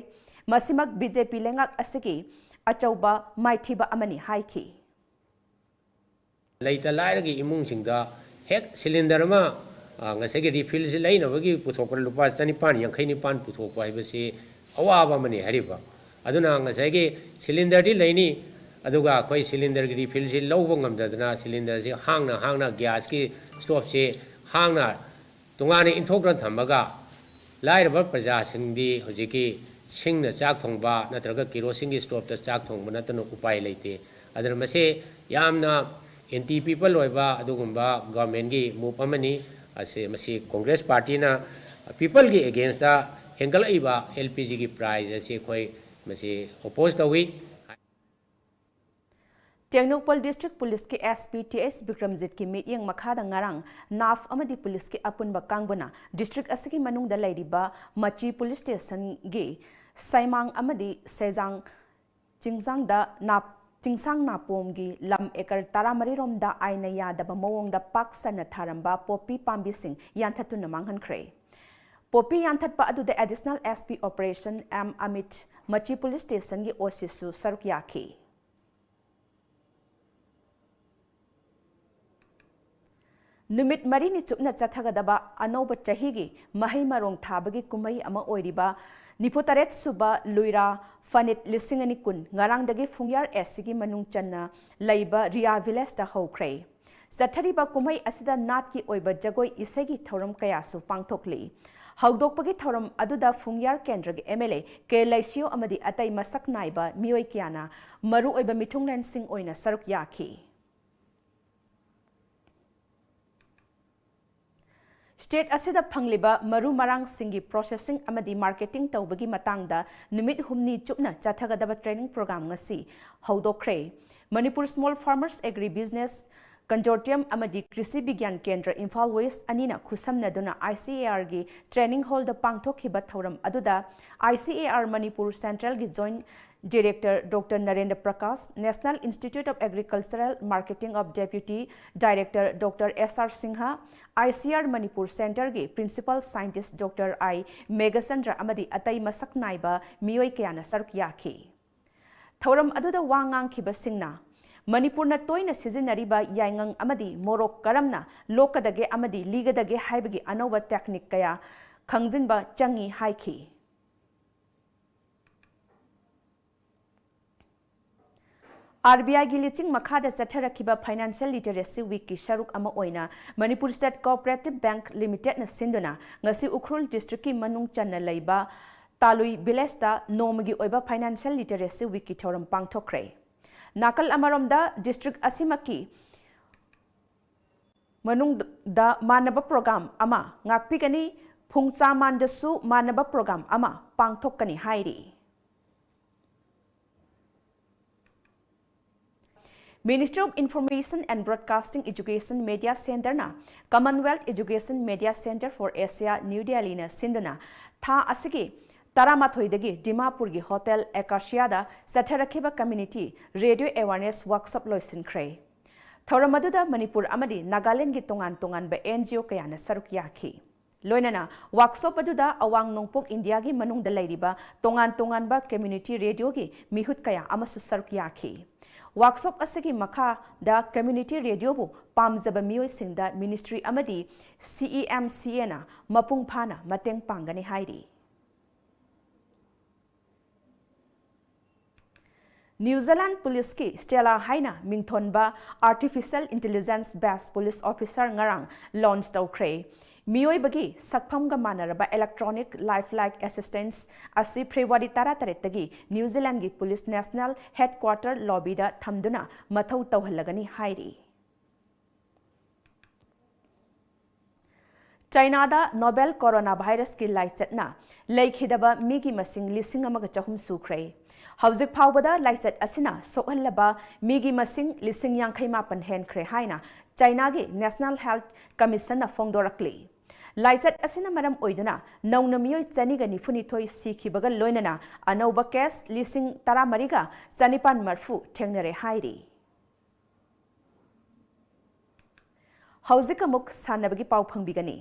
ꯃꯁꯤꯃꯛ ꯕꯤ ꯖꯦ ꯄꯤ ꯂꯩꯉꯥꯛ ꯑꯁꯤꯒꯤ ꯑꯆꯧꯕ ꯃꯥꯏꯊꯤꯕ ꯑꯃꯅꯤ ꯍꯥꯏꯈꯤ꯫ ꯂꯩꯇ ꯂꯥꯏꯔꯒꯤ ꯏꯃꯨꯡꯁꯤꯡꯗ ꯍꯦꯛ ꯁꯤꯂꯤꯟꯗꯔ ꯑꯃ, ꯑ, ꯉꯁꯥꯏꯒꯤ ꯔꯤꯐꯤꯜꯁꯤ ꯂꯩꯅꯕꯒꯤ ꯄꯨꯊꯣꯛꯄꯗ ꯂꯨꯄꯥ ꯆꯅꯤꯄꯥꯟ ꯌꯥꯡꯈꯩ ꯅꯤꯄꯥꯟ ꯄꯨꯊꯣꯛꯄ ꯍꯥꯏꯕꯁꯤ ꯑꯋꯥꯕ ꯑꯃꯅꯤ ꯍꯥꯏꯔꯤꯕ꯫ ꯑꯗꯨꯅ ꯉꯁꯥꯏꯒꯤ ꯁꯤꯂꯤꯟꯗꯔꯗꯤ ꯂꯩꯅꯤ, ꯑꯗꯨꯒ ꯑꯩꯈꯣꯏ ꯁꯤꯂꯤꯟꯗꯔꯒꯤ ꯔꯤꯐꯤꯜꯁꯤ ꯂꯧꯕ ꯉꯝꯗꯗꯅ ꯁꯤꯂꯤꯟꯗꯔꯁꯤ ꯍꯥꯡꯅ ꯍꯥꯡꯅ, ꯒ꯭ꯌꯥꯁꯀꯤ ꯁ꯭ꯇꯣꯞꯁꯤ ꯍꯥꯡꯅ ꯇꯣꯉꯥꯟꯅ ꯏꯟꯊꯣꯛꯇꯨꯅ ꯊꯝꯃꯒ ꯂꯥꯏꯔꯕ ꯄ꯭ꯔꯖꯥꯁꯤꯡꯗꯤ ꯍꯧꯖꯤꯛꯀꯤ ꯁꯤꯡꯅ ꯆꯥꯛ ꯊꯣꯡꯕ ꯅꯠꯇ꯭ꯔꯒ ꯀꯦꯔꯣꯁꯤꯟꯒꯤ ꯁ꯭ꯇꯣꯞꯇ ꯆꯥꯛ ꯊꯣꯡꯕ ꯅꯠꯇꯅ ꯎꯄꯥꯏ ꯂꯩꯇꯦ꯫ ꯑꯗꯨꯅ ꯃꯁꯤ ꯌꯥꯝꯅ ꯑꯦꯟꯇꯤ ꯄꯤꯄꯜ ꯑꯣꯏꯕ ꯑꯗꯨꯒꯨꯝꯕ ꯒꯣꯔꯃꯦꯟꯒꯤ ꯃꯨꯚ ꯑꯃꯅꯤ꯫ ꯑꯁꯤ, ꯃꯁꯤ ꯀꯣꯡꯒ꯭ꯔꯦꯁ ꯄꯥꯔꯇꯤꯅ ꯄꯤꯄꯜꯒꯤ ꯑꯦꯒꯦꯟꯁꯇ ꯍꯦꯟꯒꯠꯂꯛꯏꯕ ꯑꯦꯜ ꯄꯤ ꯖꯤꯒꯤ ꯄ꯭ꯔꯥꯏꯁ ꯑꯁꯤ ꯑꯩꯈꯣꯏ ꯃꯁꯤ ꯑꯣꯄꯣꯖ ꯇꯧꯏ꯫ ꯇꯦꯡꯅꯧꯄꯜ ꯗꯤꯁꯇ꯭ꯔꯤꯛ ꯄꯨꯂꯤꯁꯀꯤ ꯑꯦꯁ ꯄꯤ ꯇꯤ ꯑꯦꯁ ꯕꯤꯀ꯭ꯔꯝꯖꯤꯠꯀꯤ ꯃꯤꯠꯌꯦꯡ ꯃꯈꯥꯗ ꯉꯔꯥꯡ ꯅꯥꯞ ꯑꯃꯗꯤ ꯄꯨꯂꯤꯁꯀꯤ ꯑꯄꯨꯟꯕ ꯀꯥꯡꯕꯨꯅ ꯗꯤꯁꯇ꯭ꯔꯤꯛ ꯑꯁꯤꯒꯤ ꯃꯅꯨꯡꯗ ꯂꯩꯔꯤꯕ ꯃꯆꯤ ꯄꯨꯂꯤꯁ ꯁ꯭ꯇꯦꯁꯟꯒꯤ ꯁꯩꯃꯥꯡ ꯑꯃꯗꯤ ꯁꯦꯖꯥꯡ ꯆꯤꯡꯁꯥꯡꯗ ꯅꯥꯞ-, ꯆꯤꯡꯁꯥꯡ ꯅꯥꯄꯣꯝꯒꯤ ꯂꯝ ꯑꯦꯀꯔ ꯇꯔꯥꯃꯔꯤ ꯔꯣꯝꯗ ꯑꯥꯏꯟꯅ ꯌꯥꯗꯕ ꯃꯑꯣꯡꯗ ꯄꯥꯛ ꯁꯟꯅ ꯊꯥꯔꯝꯕ ꯄꯣꯄꯤ ꯄꯥꯝꯕꯤꯁꯤꯡ ꯌꯥꯟꯊꯠꯇꯨꯅ ꯃꯥꯡꯍꯟꯈ꯭ꯔꯦ꯫ ꯄꯣꯄꯤ ꯌꯥꯟꯊꯠꯄ ꯑꯗꯨꯗ additional S P operation M Amit, ꯃꯆꯤ ꯄꯨꯂꯤꯁ ꯁ꯭ꯇꯦꯁꯟꯒꯤ ꯑꯣ ꯁꯤꯁꯨ ꯁꯔꯨꯛ ꯌꯥꯈꯤ꯫ ꯅꯨꯃꯤꯠ ꯃꯔꯤꯅꯤ ꯆꯨꯞꯅ ꯆꯠꯊꯒꯗꯕ ꯑꯅꯧꯕ ꯆꯍꯤꯒꯤ ꯃꯍꯩ ꯃꯔꯣꯡ ꯊꯥꯕꯒꯤ ꯀꯨꯝꯍꯩ ꯑꯃ ꯑꯣꯏꯔꯤꯕ ꯅꯤꯐꯨꯇꯔꯦꯠ ꯁꯨꯕ ꯂꯨꯏꯔꯥ ꯐꯅꯤꯠ ꯂꯤꯁꯤꯡ ꯑꯅꯤ ꯀꯨꯟ ꯉꯔꯥꯡꯗꯒꯤ ꯐꯨꯡꯌꯥꯔ ꯑꯦꯁ ꯁꯤꯒꯤ ꯃꯅꯨꯡ ꯆꯟꯅ ꯂꯩꯕ ꯔꯤꯌꯥ ꯚꯤꯂꯦꯖꯇ ꯍꯧꯈ꯭ꯔꯦ꯫ ꯆꯠꯊꯔꯤꯕ ꯀꯨꯝꯍꯩ ꯑꯁꯤꯗ ꯅꯥꯠꯀꯤ ꯑꯣꯏꯕ ꯖꯒꯣꯏ ꯏꯁꯩꯒꯤ ꯊꯧꯔꯝ ꯀꯌꯥꯁꯨ ꯄꯥꯡꯊꯣꯛꯂꯤ꯫ ꯍꯧꯗꯣꯛꯄꯒꯤ ꯊꯧꯔꯝ ꯑꯗꯨꯗ ꯐꯨꯡꯌꯥꯔ ꯀꯦꯟꯗ꯭ꯔꯒꯤ ꯑꯦꯝ ꯑꯦꯜ ꯑꯦ ꯀꯦ ꯂꯩꯁꯤꯌꯣ ꯑꯃꯗꯤ ꯑꯇꯩ ꯃꯁꯛ ꯅꯥꯏꯕ ꯃꯤꯑꯣꯏ ꯀꯌꯥꯅ ꯃꯔꯨꯑꯣꯏꯕ ꯃꯤꯊꯨꯡꯂꯦꯟꯁꯤꯡ ꯑꯣꯏꯅ ꯁꯔꯨꯛ ꯌꯥꯈꯤ꯫ ꯁ꯭ꯇꯦꯠ ꯑꯁꯤꯗ ꯐꯪꯂꯤꯕ ꯃꯔꯨ ꯃꯔꯥꯡꯁꯤꯡꯒꯤ ꯄ꯭ꯔꯣꯁꯦꯁꯤꯡ ꯑꯃꯗꯤ ꯃꯥꯔꯀꯦꯇꯤꯡ ꯇꯧꯕꯒꯤ ꯃꯇꯥꯡꯗ ꯅꯨꯃꯤꯠ ꯍꯨꯝꯅꯤ ꯆꯨꯞꯅ ꯆꯠꯊꯒꯗꯕ ꯇ꯭ꯔꯦꯅꯤꯡ ꯄ꯭ꯔꯣꯒ꯭ꯔꯥꯝ ꯉꯁꯤ ꯍꯧꯗꯣꯛꯈ꯭ꯔꯦ꯫ Manipur small farmers agri business consortium ꯑꯃꯗꯤ ꯀ꯭ꯔꯤꯁꯤ ꯕꯤꯒ꯭ꯌꯥꯟ ꯀꯦꯟꯗ꯭ꯔ ꯏꯝꯐꯥꯜ ꯋꯦꯁ ꯑꯅꯤꯅ ꯈꯨꯠꯁꯝꯅꯗꯨꯅ ꯑꯥꯏ ꯁꯤ ꯑꯦ ꯑꯥꯔꯒꯤ ꯇ꯭ꯔꯦꯅꯤꯡ ꯍꯣꯜꯗ ꯄꯥꯡꯊꯣꯛꯈꯤꯕ ꯊꯧꯔꯝ ꯑꯗꯨꯗ I C A R Manipur ꯁꯦꯟꯇ꯭ꯔꯦꯜꯒꯤ joint director doctor Narendra Prakash, national institute of agricultural marketing of deputy director doctor S R Singh, I C R Manipur ꯁꯦꯟꯇꯔꯒꯤ principal scientist doctor I Meghachandra ꯑꯃꯗꯤ ꯑꯇꯩ ꯃꯁꯛ ꯅꯥꯏꯕ ꯃꯤꯑꯣꯏ ꯀꯌꯥꯅ ꯁꯔꯨꯛ ꯌꯥꯈꯤ꯫ ꯊꯧꯔꯝ ꯑꯗꯨꯗ ꯋꯥ ꯉꯥꯡꯈꯤꯕꯁꯤꯡꯅ ꯃꯅꯤꯄꯨꯔꯅ ꯇꯣꯏꯅ ꯁꯤꯖꯤꯟꯅꯔꯤꯕ ꯌꯥꯏꯉꯪ ꯑꯃꯗꯤ ꯃꯣꯔꯣꯛ ꯀꯔꯝꯅ ꯂꯣꯛꯀꯗꯒꯦ ꯑꯃꯗꯤ ꯂꯤꯒꯗꯒꯦ ꯍꯥꯏꯕꯒꯤ ꯑꯅꯧꯕ ꯇꯦꯛꯅꯤꯛ ꯀꯌꯥ ꯈꯪꯖꯤꯟꯕ ꯆꯪꯏ ꯍꯥꯏꯈꯤ꯫ ꯑꯥꯔ ꯕꯤ ꯑꯥꯏꯒꯤ ꯂꯤꯆꯤꯡ ꯃꯈꯥꯗ ꯆꯠꯊꯔꯛꯈꯤꯕ ꯐꯥꯏꯅꯥꯟꯁꯤꯌꯦꯜ ꯂꯤꯇꯔꯦꯁꯤ ꯋꯤꯛꯀꯤ ꯁꯔꯨꯛ ꯑꯃ ꯑꯣꯏꯅ ꯃꯅꯤꯄꯨꯔ ꯁ꯭ꯇꯦꯠ ꯀꯣꯑꯣꯄꯔꯦꯇꯤꯚ ꯕꯦꯡꯛ ꯂꯤꯃꯤꯇꯦꯗꯅ ꯁꯤꯟꯗꯨꯅ ꯉꯁꯤ ꯎꯈ꯭ꯔꯨꯜ ꯗꯤꯁꯇ꯭ꯔꯤꯛꯀꯤ ꯃꯅꯨꯡ ꯆꯟꯅ ꯂꯩꯕ ꯇꯥꯂꯨꯏ ꯚꯤꯂꯦꯖꯇ ꯅꯣꯡꯃꯒꯤ ꯑꯣꯏꯕ ꯐꯥꯏꯅꯥꯟꯁꯤꯌꯦꯜ ꯂꯤꯇꯔꯦꯁꯤ ꯋꯤꯛꯀꯤ ꯊꯧꯔꯝ ꯄꯥꯡꯊꯣꯛꯈ꯭ꯔꯦ꯫ ꯅꯥꯀꯜ ꯑꯃꯔꯣꯝꯗ ꯗꯤꯁꯇ꯭ꯔꯤꯛ ꯑꯁꯤꯃꯛꯀꯤ ꯃꯅꯨꯡꯗ ꯃꯥꯟꯅꯕ ꯄ꯭ꯔꯣꯒ꯭ꯔꯥꯝ ꯑꯃ ꯉꯥꯛꯄꯤꯒꯅꯤ, ꯐꯨꯡꯆꯥꯃꯥꯟꯗꯁꯨ ꯃꯥꯟꯅꯕ ꯄ꯭ꯔꯣꯒ꯭ꯔꯥꯝ ꯑꯃ ꯄꯥꯡꯊꯣꯛꯀꯅꯤ ꯍꯥꯏꯔꯤ꯫ Ministry of Information and Broadcasting Education Media Centreꯅ Commonwealth Education Media Centre for Asia, New Delhiꯅ ꯁꯤꯟꯗꯨꯅ ꯊꯥ ꯑꯁꯤꯒꯤ ꯇꯔꯥꯃꯥꯊꯣꯏꯗꯒꯤ ꯗꯤꯃꯥꯄꯨꯔꯒꯤ hotel ꯑꯦꯀꯥꯁꯤꯌꯥꯗ ꯆꯠꯊꯔꯛꯈꯤꯕ community radio awareness workshop ꯂꯣꯏꯁꯤꯟꯈ꯭ꯔꯦ꯫ ꯊꯧꯔꯝ ꯑꯗꯨꯗ ꯃꯅꯤꯄꯨꯔ ꯑꯃꯗꯤ ꯅꯥꯒꯥꯂꯦꯟꯗꯒꯤ ꯇꯣꯉꯥꯟ ꯇꯣꯉꯥꯟꯕ ꯑꯦꯟ ꯖꯤ ꯑꯣ ꯀꯌꯥꯅ ꯁꯔꯨꯛ ꯌꯥꯈꯤ꯫ ꯂꯣꯏꯅꯅ ꯋꯥꯔꯛꯁꯣꯞ ꯑꯗꯨꯗ ꯑꯋꯥꯡ ꯅꯣꯡꯄꯣꯛ ꯏꯟꯗꯤꯌꯥꯒꯤ ꯃꯅꯨꯡꯗ ꯂꯩꯔꯤꯕ ꯇꯣꯉꯥꯟ ꯇꯣꯉꯥꯟꯕ ꯀꯝꯃ꯭ꯌꯨꯅꯤꯇꯤ ꯔꯦꯗꯤꯑꯣꯒꯤ ꯃꯤꯍꯨꯠ ꯀꯌꯥ ꯑꯃꯁꯨ ꯁꯔꯨꯛ ꯌꯥꯈꯤ꯫ ꯋꯥꯔꯛꯁꯣꯞ ꯑꯁꯤꯒꯤ ꯃꯈꯥꯗ ꯀꯝꯃ꯭ꯌꯨꯅꯤꯇꯤ ꯔꯦꯗꯤꯑꯣꯕꯨ ꯄꯥꯝꯖꯕ ꯃꯤꯑꯣꯏꯁꯤꯡꯗ ꯃꯤꯅꯤꯁꯇ꯭ꯔꯤ ꯑꯃꯗꯤ ꯁꯤ ꯏ ꯑꯦꯝ ꯁꯤ ꯑꯦꯅ ꯃꯄꯨꯡ ꯐꯥꯅ ꯃꯇꯦꯡ ꯄꯥꯡꯒꯅꯤ ꯍꯥꯏꯔꯤ꯫ ꯅ꯭ꯌꯨ ꯖꯤꯂꯦꯟꯗ ꯄꯨꯂꯤꯁꯀꯤ ꯁ꯭ꯇꯦꯂꯥ ꯍꯥꯏꯅ ꯃꯤꯡꯊꯣꯟꯕ artificial intelligence based police officer ꯉꯔꯥꯡ ꯂꯣꯟꯆ ꯇꯧꯈ꯭ꯔꯦ꯫ ꯃꯤꯑꯣꯏꯕꯒꯤ ꯁꯛꯐꯝꯒ ꯃꯥꯟꯅꯔꯕ ꯏꯂꯦꯛꯇ꯭ꯔꯣꯅꯤꯛ ꯂꯥꯏꯐ ꯂꯥꯏꯛ ꯑꯦꯁꯤꯁꯇꯦꯟꯁ ꯑꯁꯤ ꯐꯦꯕ꯭ꯔꯨꯋꯥꯔꯤ ꯇꯔꯥꯇꯔꯦꯠꯇꯒꯤ ꯅ꯭ꯌꯨ ꯖꯤꯂꯦꯟꯗꯒꯤ ꯄꯨꯂꯤꯁ ꯅꯦꯁꯅꯦꯜ ꯍꯦꯗꯀ꯭ꯋꯥꯔꯇꯔ ꯂꯣꯕꯤꯗ ꯊꯝꯗꯨꯅ ꯃꯊꯧ ꯇꯧꯍꯜꯂꯒꯅꯤ ꯍꯥꯏꯔꯤ꯫ ꯆꯥꯏꯅꯥꯗ ꯅꯣꯕꯦꯜ ꯀꯣꯔꯣꯅꯥ ꯚꯥꯏꯔꯁꯀꯤ ꯂꯥꯏꯆꯠꯅ ꯂꯩꯈꯤꯗꯕ ꯃꯤꯒꯤ ꯃꯁꯤꯡ ꯂꯤꯁꯤꯡ ꯑꯃꯒ ꯆꯍꯨꯝ ꯁꯨꯈ꯭ꯔꯦ꯫ ꯍꯧꯖꯤꯛ ꯐꯥꯎꯕꯗ ꯂꯥꯏꯆꯠ ꯑꯁꯤꯅ ꯁꯣꯛꯍꯜꯂꯕ ꯃꯤꯒꯤ ꯃꯁꯤꯡ ꯂꯤꯁꯤꯡ ꯌꯥꯡꯈꯩ ꯃꯥꯄꯟ ꯍꯦꯟꯈ꯭ꯔꯦ ꯍꯥꯏꯅ ꯆꯥꯏꯅꯥꯒꯤ ꯅꯦꯁꯅꯦꯜ ꯍꯦꯜꯊ ꯀꯃꯤꯁꯟꯅ ꯐꯣꯡꯗꯣꯔꯛꯂꯤ꯫ ꯂꯥꯏꯆꯠ ꯑꯁꯤꯅ ꯃꯔꯝ ꯑꯣꯏꯗꯨꯅ ꯅꯧꯅ ꯃꯤꯑꯣꯏ ꯆꯅꯤꯒ ꯅꯤꯐꯨꯅꯤꯊꯣꯏ ꯁꯤꯈꯤꯕꯒ ꯂꯣꯏꯅꯅ ꯑꯅꯧꯕ ꯀꯦꯁ ꯂꯤꯁꯤꯡ ꯇꯔꯥꯃꯔꯤꯒ ꯆꯅꯤꯄꯥꯟ ꯃꯔꯐꯨ ꯊꯦꯡꯅꯔꯦ ꯍꯥꯏꯔꯤ꯫ ꯍꯧꯖꯤꯛ ꯑꯃꯨꯛ ꯁꯥꯟꯅꯕꯒꯤ ꯄꯥꯎ ꯐꯪꯕꯤꯒꯅꯤ꯫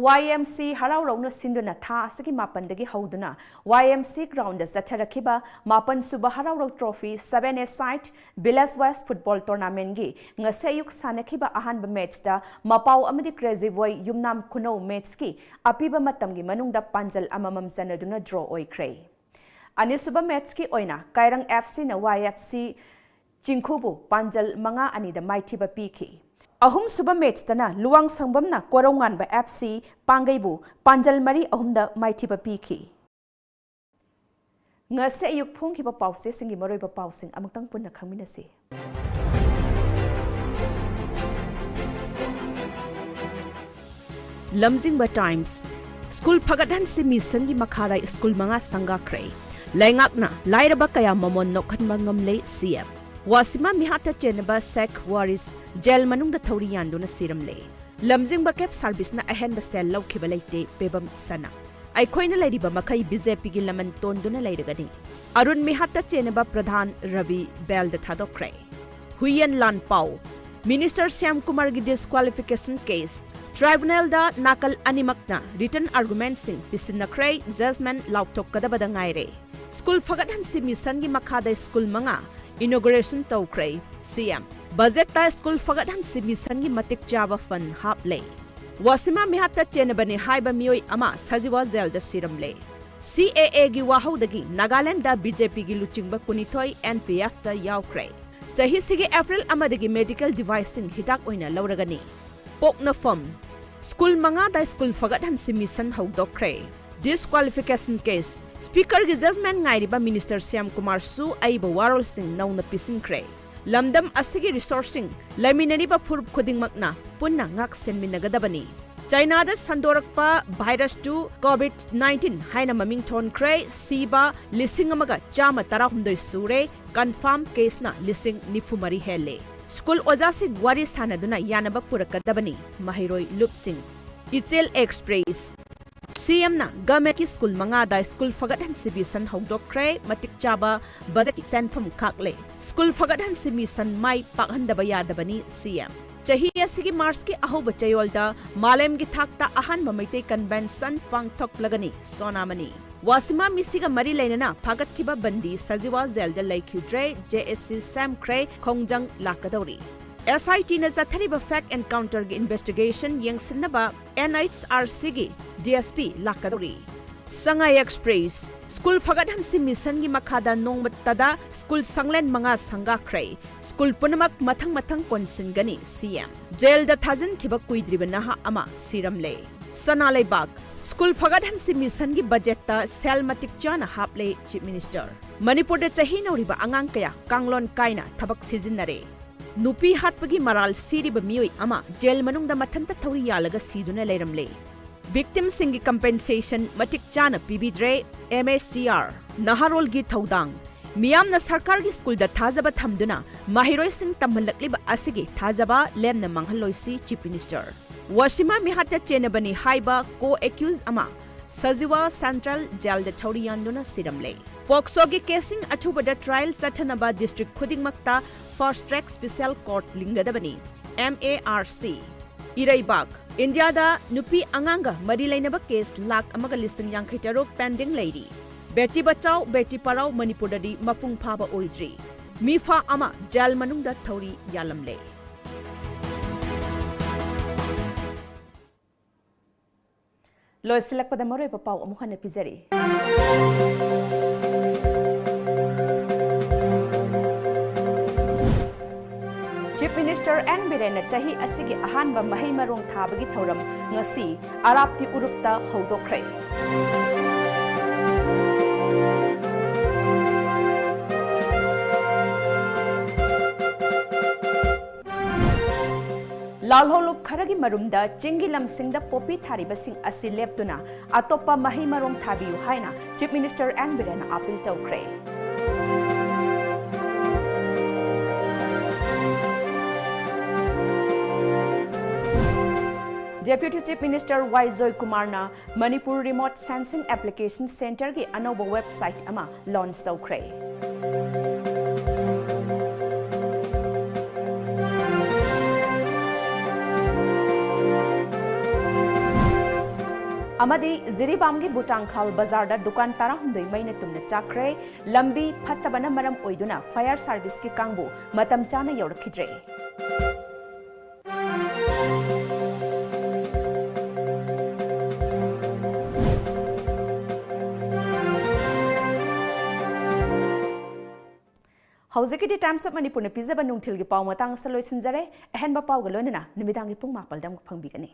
ꯋꯥꯏ ꯑꯦꯝ ꯁꯤ ꯍꯔꯥꯎꯔꯧꯅ ꯁꯤꯟꯗꯨꯅ ꯊꯥ ꯑꯁꯤꯒꯤ ꯃꯥꯄꯟꯗꯒꯤ ꯍꯧꯗꯨꯅ ꯋꯥꯏ ꯑꯦꯝ ꯁꯤ ꯒ꯭ꯔꯥꯎꯟꯗ ꯆꯠꯊꯔꯛꯈꯤꯕ ꯃꯥꯄꯟ ꯁꯨꯕ ꯍꯔꯥꯎꯔꯧ ꯇ꯭ꯔꯣꯐꯤ ꯁꯚꯦꯟ ꯑꯦ ꯁꯥꯏꯠ ꯚꯤꯂꯦꯖ ꯋꯥꯏꯁ ꯐꯨꯠꯕꯣꯜ ꯇꯣꯔꯅꯥꯃꯦꯟꯒꯤ ꯉꯁꯤ ꯑꯌꯨꯛ ꯁꯥꯟꯅꯈꯤꯕ ꯑꯍꯥꯟꯕ ꯃꯦꯠꯆꯇ ꯃꯄꯥꯎ ꯑꯃꯗꯤ ꯀ꯭ꯔꯦꯖꯤ ꯕꯣꯏ ꯌꯨꯝꯅꯥꯝ ꯈꯨꯅꯧ ꯃꯦꯠꯆꯀꯤ ꯑꯄꯤꯕ ꯃꯇꯝꯒꯤ ꯃꯅꯨꯡꯗ ꯄꯥꯟꯖꯜ ꯑꯃꯃꯝ ꯆꯟꯅꯗꯨꯅ ꯗ꯭ꯔꯣ ꯑꯣꯏꯈ꯭ꯔꯦ꯫ ꯑꯅꯤꯁꯨꯕ ꯃꯦꯠꯆꯀꯤ ꯑꯣꯏꯅ ꯀꯥꯏꯔꯪ ꯑꯦꯐ ꯁꯤꯅ ꯋꯥꯏ ꯑꯦꯐ ꯁꯤ ꯆꯤꯡꯈꯨꯕꯨ ꯄꯥꯟꯖꯜ ꯃꯉꯥ ꯑꯅꯤꯗ ꯃꯥꯏꯊꯤꯕ ꯄꯤꯈꯤ꯫ ꯑꯍꯨꯝꯁꯨꯕ ꯃꯦꯠꯆꯇꯅ ꯂꯨꯋꯥꯡꯁꯪꯕꯝꯅ ꯀꯣꯔꯧꯉꯥꯟꯕ ꯑꯦꯐ ꯁꯤ ꯄꯥꯡꯒꯩꯕꯨ ꯄꯥꯟꯖꯜ ꯃꯔꯤ ꯑꯍꯨꯝꯗ ꯃꯥꯏꯊꯤꯕ ꯄꯤꯈꯤ꯫ ꯉꯁꯤ ꯑꯌꯨꯛ ꯐꯣꯡꯈꯤꯕ ꯄꯥꯎꯆꯦꯁꯤꯡꯒꯤ ꯃꯔꯨꯑꯣꯏꯕ ꯄꯥꯎꯁꯤꯡ ꯑꯃꯨꯛꯇꯪ ꯄꯨꯟꯅ ꯈꯪꯃꯤꯟꯅꯁꯤ꯫ ꯂꯝꯖꯤꯡꯕ ꯇꯥꯏꯝꯁ, ꯁ꯭ꯀꯨꯜ ꯐꯒꯠꯍꯟꯁꯤ ꯃꯤꯁꯟꯒꯤ ꯃꯈꯥꯗ ꯁ꯭ꯀꯨꯜ ꯃꯉꯥ ꯁꯪꯒꯥꯈ꯭ꯔꯦ꯫ ꯂꯩꯉꯥꯛꯅ ꯂꯥꯏꯔꯕ ꯀꯌꯥ ꯃꯃꯣꯟ ꯅꯣꯛꯍꯟꯕ ꯉꯝꯂꯦ, ꯁꯤ ꯑꯦꯝ꯫ ꯋꯥꯁꯤꯃꯥ ꯃꯤꯍꯥꯠꯇ ꯆꯦꯟꯅꯕ ꯁꯦꯈ ꯋꯥꯔꯤꯁ ꯖꯦꯜ ꯃꯅꯨꯡꯗ ꯊꯧꯔꯤ ꯌꯥꯟꯗꯨꯅ ꯁꯤꯔꯝꯂꯦ꯫ ꯂꯝꯖꯤꯡꯕ ꯀꯦꯕ ꯁꯥꯔꯚꯤꯁꯅ ꯑꯍꯦꯟꯕ ꯁꯦꯜ ꯂꯧꯈꯤꯕ ꯂꯩꯇꯦ, ꯄꯦꯕꯝ ꯁꯅꯥ꯫ ꯑꯩꯈꯣꯏꯅ ꯂꯩꯔꯤꯕ ꯃꯈꯩ ꯕꯤ ꯖꯦ ꯄꯤꯒꯤ ꯂꯃꯟ ꯇꯣꯟꯗꯨꯅ ꯂꯩꯔꯒꯅꯤ꯫ ꯑꯔꯨꯟ ꯃꯤꯍꯥꯠꯇ ꯆꯦꯟꯅꯕ ꯄ꯭ꯔꯙꯥꯟ ꯔꯕꯤ ꯕꯦꯜꯗ ꯊꯥꯗꯣꯛꯈ꯭ꯔꯦ꯫ ꯍꯨꯏꯌꯦꯟ ꯂꯥꯟꯄꯥꯎ꯫ Minister Shyam ꯀꯨꯃꯥꯔꯒꯤ disqualification case꯫ Tribunalꯗ ꯅꯥꯀꯜ ꯑꯅꯤꯃꯛꯅ written argumentꯁꯤꯡ ꯄꯤꯁꯤꯟꯅꯈ꯭ꯔꯦ, judgement ꯂꯥꯎꯊꯣꯛꯀꯗꯕꯗ ꯉꯥꯏꯔꯦ꯫ ꯁ꯭ꯀꯨꯜ ꯐꯒꯠꯍꯟꯁꯤ ꯃꯤꯁꯟꯒꯤ ꯃꯈꯥꯗ ꯁ꯭ꯀꯨꯜ ꯃꯉꯥ inauguration ꯇꯧꯈ꯭ꯔꯦ ꯁꯤ ꯑꯦꯝ꯫ ꯕꯖꯦꯠꯇ ꯁ꯭ꯀꯨꯜ ꯐꯒꯠꯍꯟꯁꯤ ꯃꯤꯁꯟꯒꯤ ꯃꯇꯤꯛ ꯆꯥꯕ ꯐꯟ ꯍꯥꯞꯂꯦ꯫ ꯋꯥꯁꯤꯃꯥ ꯃꯤꯍꯥꯠꯇ ꯆꯦꯟꯅꯕꯅꯤ ꯍꯥꯏꯕ ꯃꯤꯑꯣꯏ ꯑꯃ ꯁꯖꯤꯋꯥ ꯖꯦꯜꯗ ꯁꯤꯔꯝꯂꯦ꯫ ꯁꯤ ꯑꯦ ꯑꯦꯒꯤ ꯋꯥꯍꯧꯗꯒꯤ ꯅꯥꯒꯥꯂꯦꯟꯗꯗ ꯕꯤ ꯖꯦ ꯄꯤꯒꯤ ꯂꯨꯆꯤꯡꯕ ꯀꯨꯟꯅꯤꯊꯣꯏ ꯑꯦꯟ ꯄꯤ ꯑꯦꯐꯇ ꯌꯥꯎꯈ꯭ꯔꯦ꯫ ꯆꯍꯤꯁꯤꯒꯤ ꯑꯦꯄ꯭ꯔꯤꯜ ꯑꯃꯗꯒꯤ medical deviceꯁꯤꯡ ꯍꯤꯗꯥꯛ ꯑꯣꯏꯅ ꯂꯧꯔꯒꯅꯤ꯫ ꯄꯣꯛꯅꯐꯝ꯫ ꯁ꯭ꯀꯨꯜ ꯃꯉꯥꯗ ꯁ꯭ꯀꯨꯜ ꯐꯒꯠꯍꯟꯁꯤ ꯃꯤꯁꯟ ꯍꯧꯗꯣꯛꯈ꯭ꯔꯦ꯫ Disqualification case꯫ Speakerꯒꯤ judgement ꯉꯥꯏꯔꯤꯕ Minister ꯁ꯭ꯌꯥꯝ ꯀꯨꯃꯥꯔꯁꯨ ꯑꯏꯕ ꯋꯥꯔꯣꯜꯁꯤꯡ ꯅꯧꯅ ꯄꯤꯁꯤꯟꯈ꯭ꯔꯦ꯫ ꯂꯝꯗꯝ ꯑꯁꯤꯒꯤ resourceꯁꯤꯡ ꯂꯩꯃꯤꯟꯅꯔꯤꯕ ꯐꯨꯔꯨꯞ ꯈꯨꯗꯤꯡꯃꯛꯅ ꯄꯨꯟꯅ ꯉꯥꯛ ꯁꯦꯟꯃꯤꯟꯅꯒꯗꯕꯅꯤ꯫ ꯆꯥꯏꯅꯥꯗ ꯁꯟꯗꯣꯔꯛꯄ virus two COVID nineteen ꯍꯥꯏꯅ ꯃꯃꯤꯡ ꯊꯣꯟꯈ꯭ꯔꯦ꯫ ꯁꯤꯕ ꯂꯤꯁꯤꯡ ꯑꯃꯒ ꯆꯥꯝꯃ ꯇꯔꯥꯍꯨꯝꯗꯣꯏ ꯁꯨꯔꯦ꯫ Confirm caseꯅ ꯂꯤꯁꯤꯡ ꯅꯤꯐꯨ ꯃꯔꯤ ꯍꯦꯜꯂꯦ꯫ ꯁ꯭ꯀꯨꯜ ꯑꯣꯖꯥꯁꯤꯡ ꯋꯥꯔꯤ ꯁꯥꯅꯗꯨꯅ ꯌꯥꯅꯕ ꯄꯨꯔꯛꯀꯗꯕꯅꯤ꯫ ꯃꯍꯩꯔꯣꯏ ꯂꯨꯞꯁꯤꯡ꯫ ꯏꯆꯦꯜ Express꯫ ꯁꯤ ꯑꯦꯝꯅ governmentꯀꯤ ꯁ꯭ꯀꯨꯜ ꯃꯉꯥꯗ ꯁ꯭ꯀꯨꯜ ꯐꯒꯠꯍꯟꯁꯤ ꯃꯤꯁꯟ ꯍꯧꯗꯣꯛꯈ꯭ꯔꯦ꯫ ꯃꯇꯤꯛ ꯆꯥꯕ ꯕꯖꯦꯠꯀꯤ ꯁꯦꯟꯐꯝ ꯈꯥꯛꯂꯦ꯫ ꯁ꯭ꯀꯨꯜ ꯐꯒꯠꯍꯟꯁꯤ ꯃꯤꯁꯟ ꯃꯥꯏ ꯄꯥꯛꯍꯟꯗꯕ ꯌꯥꯗꯕꯅꯤ ꯁꯤ ꯑꯦꯝ꯫ ꯆꯍꯤ ꯑꯁꯤꯒꯤ ꯃꯥꯔꯆꯀꯤ ꯑꯍꯧꯕ ꯆꯌꯣꯜꯗ ꯃꯥꯂꯦꯝꯒꯤ ꯊꯥꯛꯇ ꯑꯍꯥꯟꯕ ꯃꯩꯇꯩ convention ꯄꯥꯡꯊꯣꯛꯂꯒꯅꯤ꯫ ꯁꯣꯅꯥꯃꯅꯤ꯫ ꯋꯥꯁꯤꯃꯥ ꯃꯤꯁꯤꯒ ꯃꯔꯤ ꯂꯩꯅꯅ ꯐꯥꯒꯠꯈꯤꯕ ꯕꯟꯗꯤ ꯁꯖꯤꯋꯥ ꯖꯦꯜꯗ ꯂꯩꯈꯤꯗ꯭ꯔꯦ꯫ J S C ꯁꯦꯝꯈ꯭ꯔꯦ꯫ ꯈꯣꯡꯖꯪ ꯂꯥꯛꯀꯗꯧꯔꯤ꯫ ꯑꯦꯁ ꯑꯥꯏ ꯇꯤꯅ ꯆꯠꯊꯔꯤꯕ fake encounterꯒꯤ investigation ꯌꯦꯡꯁꯤꯟꯅꯕ ꯑꯦꯟ ꯑꯩꯆ ꯑꯥꯔ ꯁꯤꯒꯤ ꯗꯤ ꯑꯦꯁ ꯄꯤ ꯂꯥꯛꯀꯗꯧꯔꯤ꯫ ꯁꯉꯥꯏ Express꯫ ꯁ꯭ꯀꯨꯜ ꯐꯒꯠꯍꯟꯁꯤ ꯃꯤꯁꯟꯒꯤ ꯃꯈꯥꯗ ꯅꯣꯡꯃꯇꯗ ꯁ꯭ꯀꯨꯜ ꯁꯪꯂꯦꯟ ꯃꯉꯥ ꯁꯪꯒꯥꯈ꯭ꯔꯦ꯫ ꯁ꯭ꯀꯨꯜ ꯄꯨꯝꯅꯃꯛ ꯃꯊꯪ ꯃꯊꯪ ꯀꯣꯟꯁꯤꯟꯒꯅꯤ ꯁꯤ ꯑꯦꯝ꯫ ꯖꯦꯜꯗ ꯊꯥꯖꯤꯟꯈꯤꯕ ꯀꯨꯏꯗ꯭ꯔꯤꯕ ꯅꯍꯥ ꯑꯃ ꯁꯤꯔꯝꯂꯦ꯫ ꯁꯅꯥ ꯂꯩꯕꯥꯛ꯫ ꯁ꯭ꯀꯨꯜ ꯐꯒꯠꯍꯟꯁꯤ ꯃꯤꯁꯟꯒꯤ ꯕꯖꯦꯠꯇ ꯁꯦꯜ ꯃꯇꯤꯛ ꯆꯥꯅ ꯍꯥꯞꯂꯦ Chief Minister꯫ ꯃꯅꯤꯄꯨꯔꯗ ꯆꯍꯤ ꯅꯧꯔꯤꯕ ꯑꯉꯥꯡ ꯀꯌꯥ ꯀꯥꯡꯂꯣꯟ ꯀꯥꯏꯅ ꯊꯕꯛ ꯁꯤꯖꯤꯟꯅꯔꯦ꯫ ꯅꯨꯄꯤ ꯍꯥꯠꯄꯒꯤ ꯃꯔꯥꯜ ꯁꯤꯔꯤꯕ ꯃꯤꯑꯣꯏ ꯑꯃ ꯖꯦꯜ ꯃꯅꯨꯡꯗ ꯃꯊꯟꯇ ꯊꯧꯔꯤ ꯌꯥꯜꯂꯒ ꯁꯤꯗꯨꯅ ꯂꯩꯔꯝꯂꯦ꯫ Victimꯁꯤꯡꯒꯤ compensation ꯃꯇꯤꯛ ꯆꯥꯅ ꯄꯤꯕꯤꯗ꯭ꯔꯦ ꯑꯦꯝ ꯑꯦꯁ ꯁꯤ ꯑꯥꯔ꯫ ꯅꯍꯥꯔꯣꯜꯒꯤ ꯊꯧꯗꯥꯡ꯫ ꯃꯤꯌꯥꯝꯅ ꯁꯔꯀꯥꯔꯒꯤ ꯁ꯭ꯀꯨꯜꯗ ꯊꯥꯖꯕ ꯊꯝꯗꯨꯅ ꯃꯍꯩꯔꯣꯏꯁꯤꯡ ꯇꯝꯍꯜꯂꯛꯂꯤꯕ ꯑꯁꯤꯒꯤ ꯊꯥꯖꯕ ꯂꯦꯝꯅ ꯃꯥꯡꯍꯜꯂꯣꯏꯁꯤ Chief Minister꯫ ꯋꯥꯁꯤꯃꯥ ꯃꯤꯍꯥꯠꯇ ꯆꯦꯟꯅꯕꯅꯤ ꯍꯥꯏꯕ co-accused ꯑꯃ ꯁꯖꯤꯋꯥ ꯁꯦꯟꯇ꯭ꯔꯦꯜ ꯖꯦꯜꯗ ꯊꯧꯔꯤ ꯌꯥꯟꯗꯨꯅ ꯁꯤꯔꯝꯂꯦ꯫ ꯄꯣꯛꯁꯣꯒꯤ ꯀꯦꯁꯁꯤꯡ ꯑꯊꯨꯕꯗ ꯇ꯭ꯔꯥꯏꯜ ꯆꯠꯊꯅꯕ ꯗꯤꯁꯇ꯭ꯔꯤꯛ ꯈꯨꯗꯤꯡꯃꯛꯇ ꯐꯥꯁ꯭ꯠ ꯇ꯭ꯔꯦꯛ ꯁ꯭ꯄꯦꯁꯤꯌꯦꯜ ꯀꯣꯔꯠ ꯂꯤꯡꯒꯗꯕꯅꯤ, ꯑꯦꯝ ꯑꯦ ꯑꯥꯔ ꯁꯤ꯫ ꯏꯔꯩꯕꯥꯛ, ꯏꯟꯗꯤꯌꯥꯗ ꯅꯨꯄꯤ ꯑꯉꯥꯡꯒ ꯃꯔꯤ ꯂꯩꯅꯕ ꯀꯦꯁ ꯂꯥꯈ ꯑꯃꯒ ꯂꯤꯁꯤꯡ ꯌꯥꯡꯈꯩ ꯇꯔꯨꯛ ꯄꯦꯟꯗꯤꯡ ꯂꯩꯔꯤ꯫ ꯕꯦꯇꯤ ꯕꯆꯥꯎ, ꯕꯦꯇꯤ ꯄꯔꯥꯎ ꯃꯅꯤꯄꯨꯔꯗꯗꯤ ꯃꯄꯨꯡ ꯐꯥꯕ ꯑꯣꯏꯗ꯭ꯔꯤ꯫ ꯃꯤꯐꯥ ꯑꯃ ꯖꯦꯜ ꯃꯅꯨꯡꯗ ꯊꯧꯔꯤ ꯌꯥꯜꯂꯝꯂꯦ꯫ ꯂꯣꯏꯁꯤꯜꯂꯛꯄꯗ ꯃꯔꯨꯑꯣꯏꯕ ꯄꯥꯎ ꯑꯃꯨꯛ ꯍꯟꯅ ꯄꯤꯖꯔꯤ꯫ ꯆꯤꯐ ꯃꯤꯅꯤꯁꯇꯔ ꯑꯦꯟ ꯕꯤꯔꯦꯟꯅ ꯆꯍꯤ ꯑꯁꯤꯒꯤ ꯑꯍꯥꯟꯕ ꯃꯍꯩ ꯃꯔꯣꯡ ꯊꯥꯕꯒꯤ ꯊꯧꯔꯝ ꯉꯁꯤ ꯑꯔꯥꯞꯇꯤ ꯎꯔꯨꯞꯇ ꯍꯧꯗꯣꯛꯈ꯭ꯔꯦ꯫ ꯂꯥꯜꯍꯧꯂꯨꯞ ꯈꯔꯒꯤ ꯃꯔꯨꯝꯗ ꯆꯤꯡꯒꯤ ꯂꯝꯁꯤꯡꯗ ꯄꯣꯄꯤ ꯊꯥꯔꯤꯕꯁꯤꯡ ꯑꯁꯤ ꯂꯦꯞꯇꯨꯅ ꯑꯇꯣꯞꯄ ꯃꯍꯩ ꯃꯔꯣꯡ ꯊꯥꯕꯤꯌꯨ ꯍꯥꯏꯅ ꯆꯤꯐ ꯃꯤꯅꯤꯁꯇꯔ ꯑꯦꯟ ꯕꯤꯔꯦꯟꯅ ꯑꯥꯄꯤꯜ ꯇꯧꯈ꯭ꯔꯦ꯫ ꯗꯦꯄ꯭ꯌꯨꯇꯤ ꯆꯤꯐ ꯃꯤꯅꯤꯁꯇꯔ ꯋꯥꯏ ꯖꯣꯏꯀꯨꯃꯥꯔꯅ ꯃꯅꯤꯄꯨꯔ ꯔꯤꯃꯣꯠ ꯁꯦꯟꯁꯤꯡ ꯑꯦꯄ꯭ꯂꯤꯀꯦꯁꯟ ꯁꯦꯟꯇꯔꯒꯤ ꯑꯅꯧꯕ ꯋꯦꯕꯁꯥꯏꯠ ꯑꯃ ꯂꯣꯟꯆ ꯇꯧꯈ꯭ꯔꯦ꯫ ꯑꯃꯗꯤ ꯖꯤꯔꯤꯕꯥꯝꯒꯤ ꯚꯨꯇꯥꯡꯈꯥꯜ ꯕꯖꯥꯔꯗ ꯗꯨꯀꯥꯟ ꯇꯔꯥꯍꯨꯝꯗꯣꯏ ꯃꯩꯅ ꯇꯨꯝꯅ ꯆꯥꯛꯈ꯭ꯔꯦ꯫ ꯂꯝꯕꯤ ꯐꯠꯇꯕꯅ ꯃꯔꯝ ꯑꯣꯏꯗꯨꯅ ꯐꯥꯌꯔ ꯁꯥꯔꯚꯤꯁꯀꯤ ꯀꯥꯡꯕꯨ ꯃꯇꯝ ꯆꯥꯅ ꯌꯧꯔꯛꯈꯤꯗ꯭ꯔꯦ꯫ ꯍꯧꯖꯤꯛꯀꯤꯗꯤ Times of Manipurꯅ ꯄꯤꯖꯕ ꯅꯨꯡꯊꯤꯜꯒꯤ ꯄꯥꯎ ꯃꯇꯥꯡ ꯑꯁꯤꯗ ꯂꯣꯏꯁꯤꯟꯖꯔꯦ꯫ ꯑꯍꯦꯟꯕ ꯄꯥꯎꯒ ꯂꯣꯏꯅꯅ ꯅꯨꯃꯤꯗꯥꯡꯒꯤ ꯄꯨꯡ ꯃꯥꯄꯜꯗ ꯑꯃꯨꯛ ꯐꯪꯕꯤꯒꯅꯤ꯫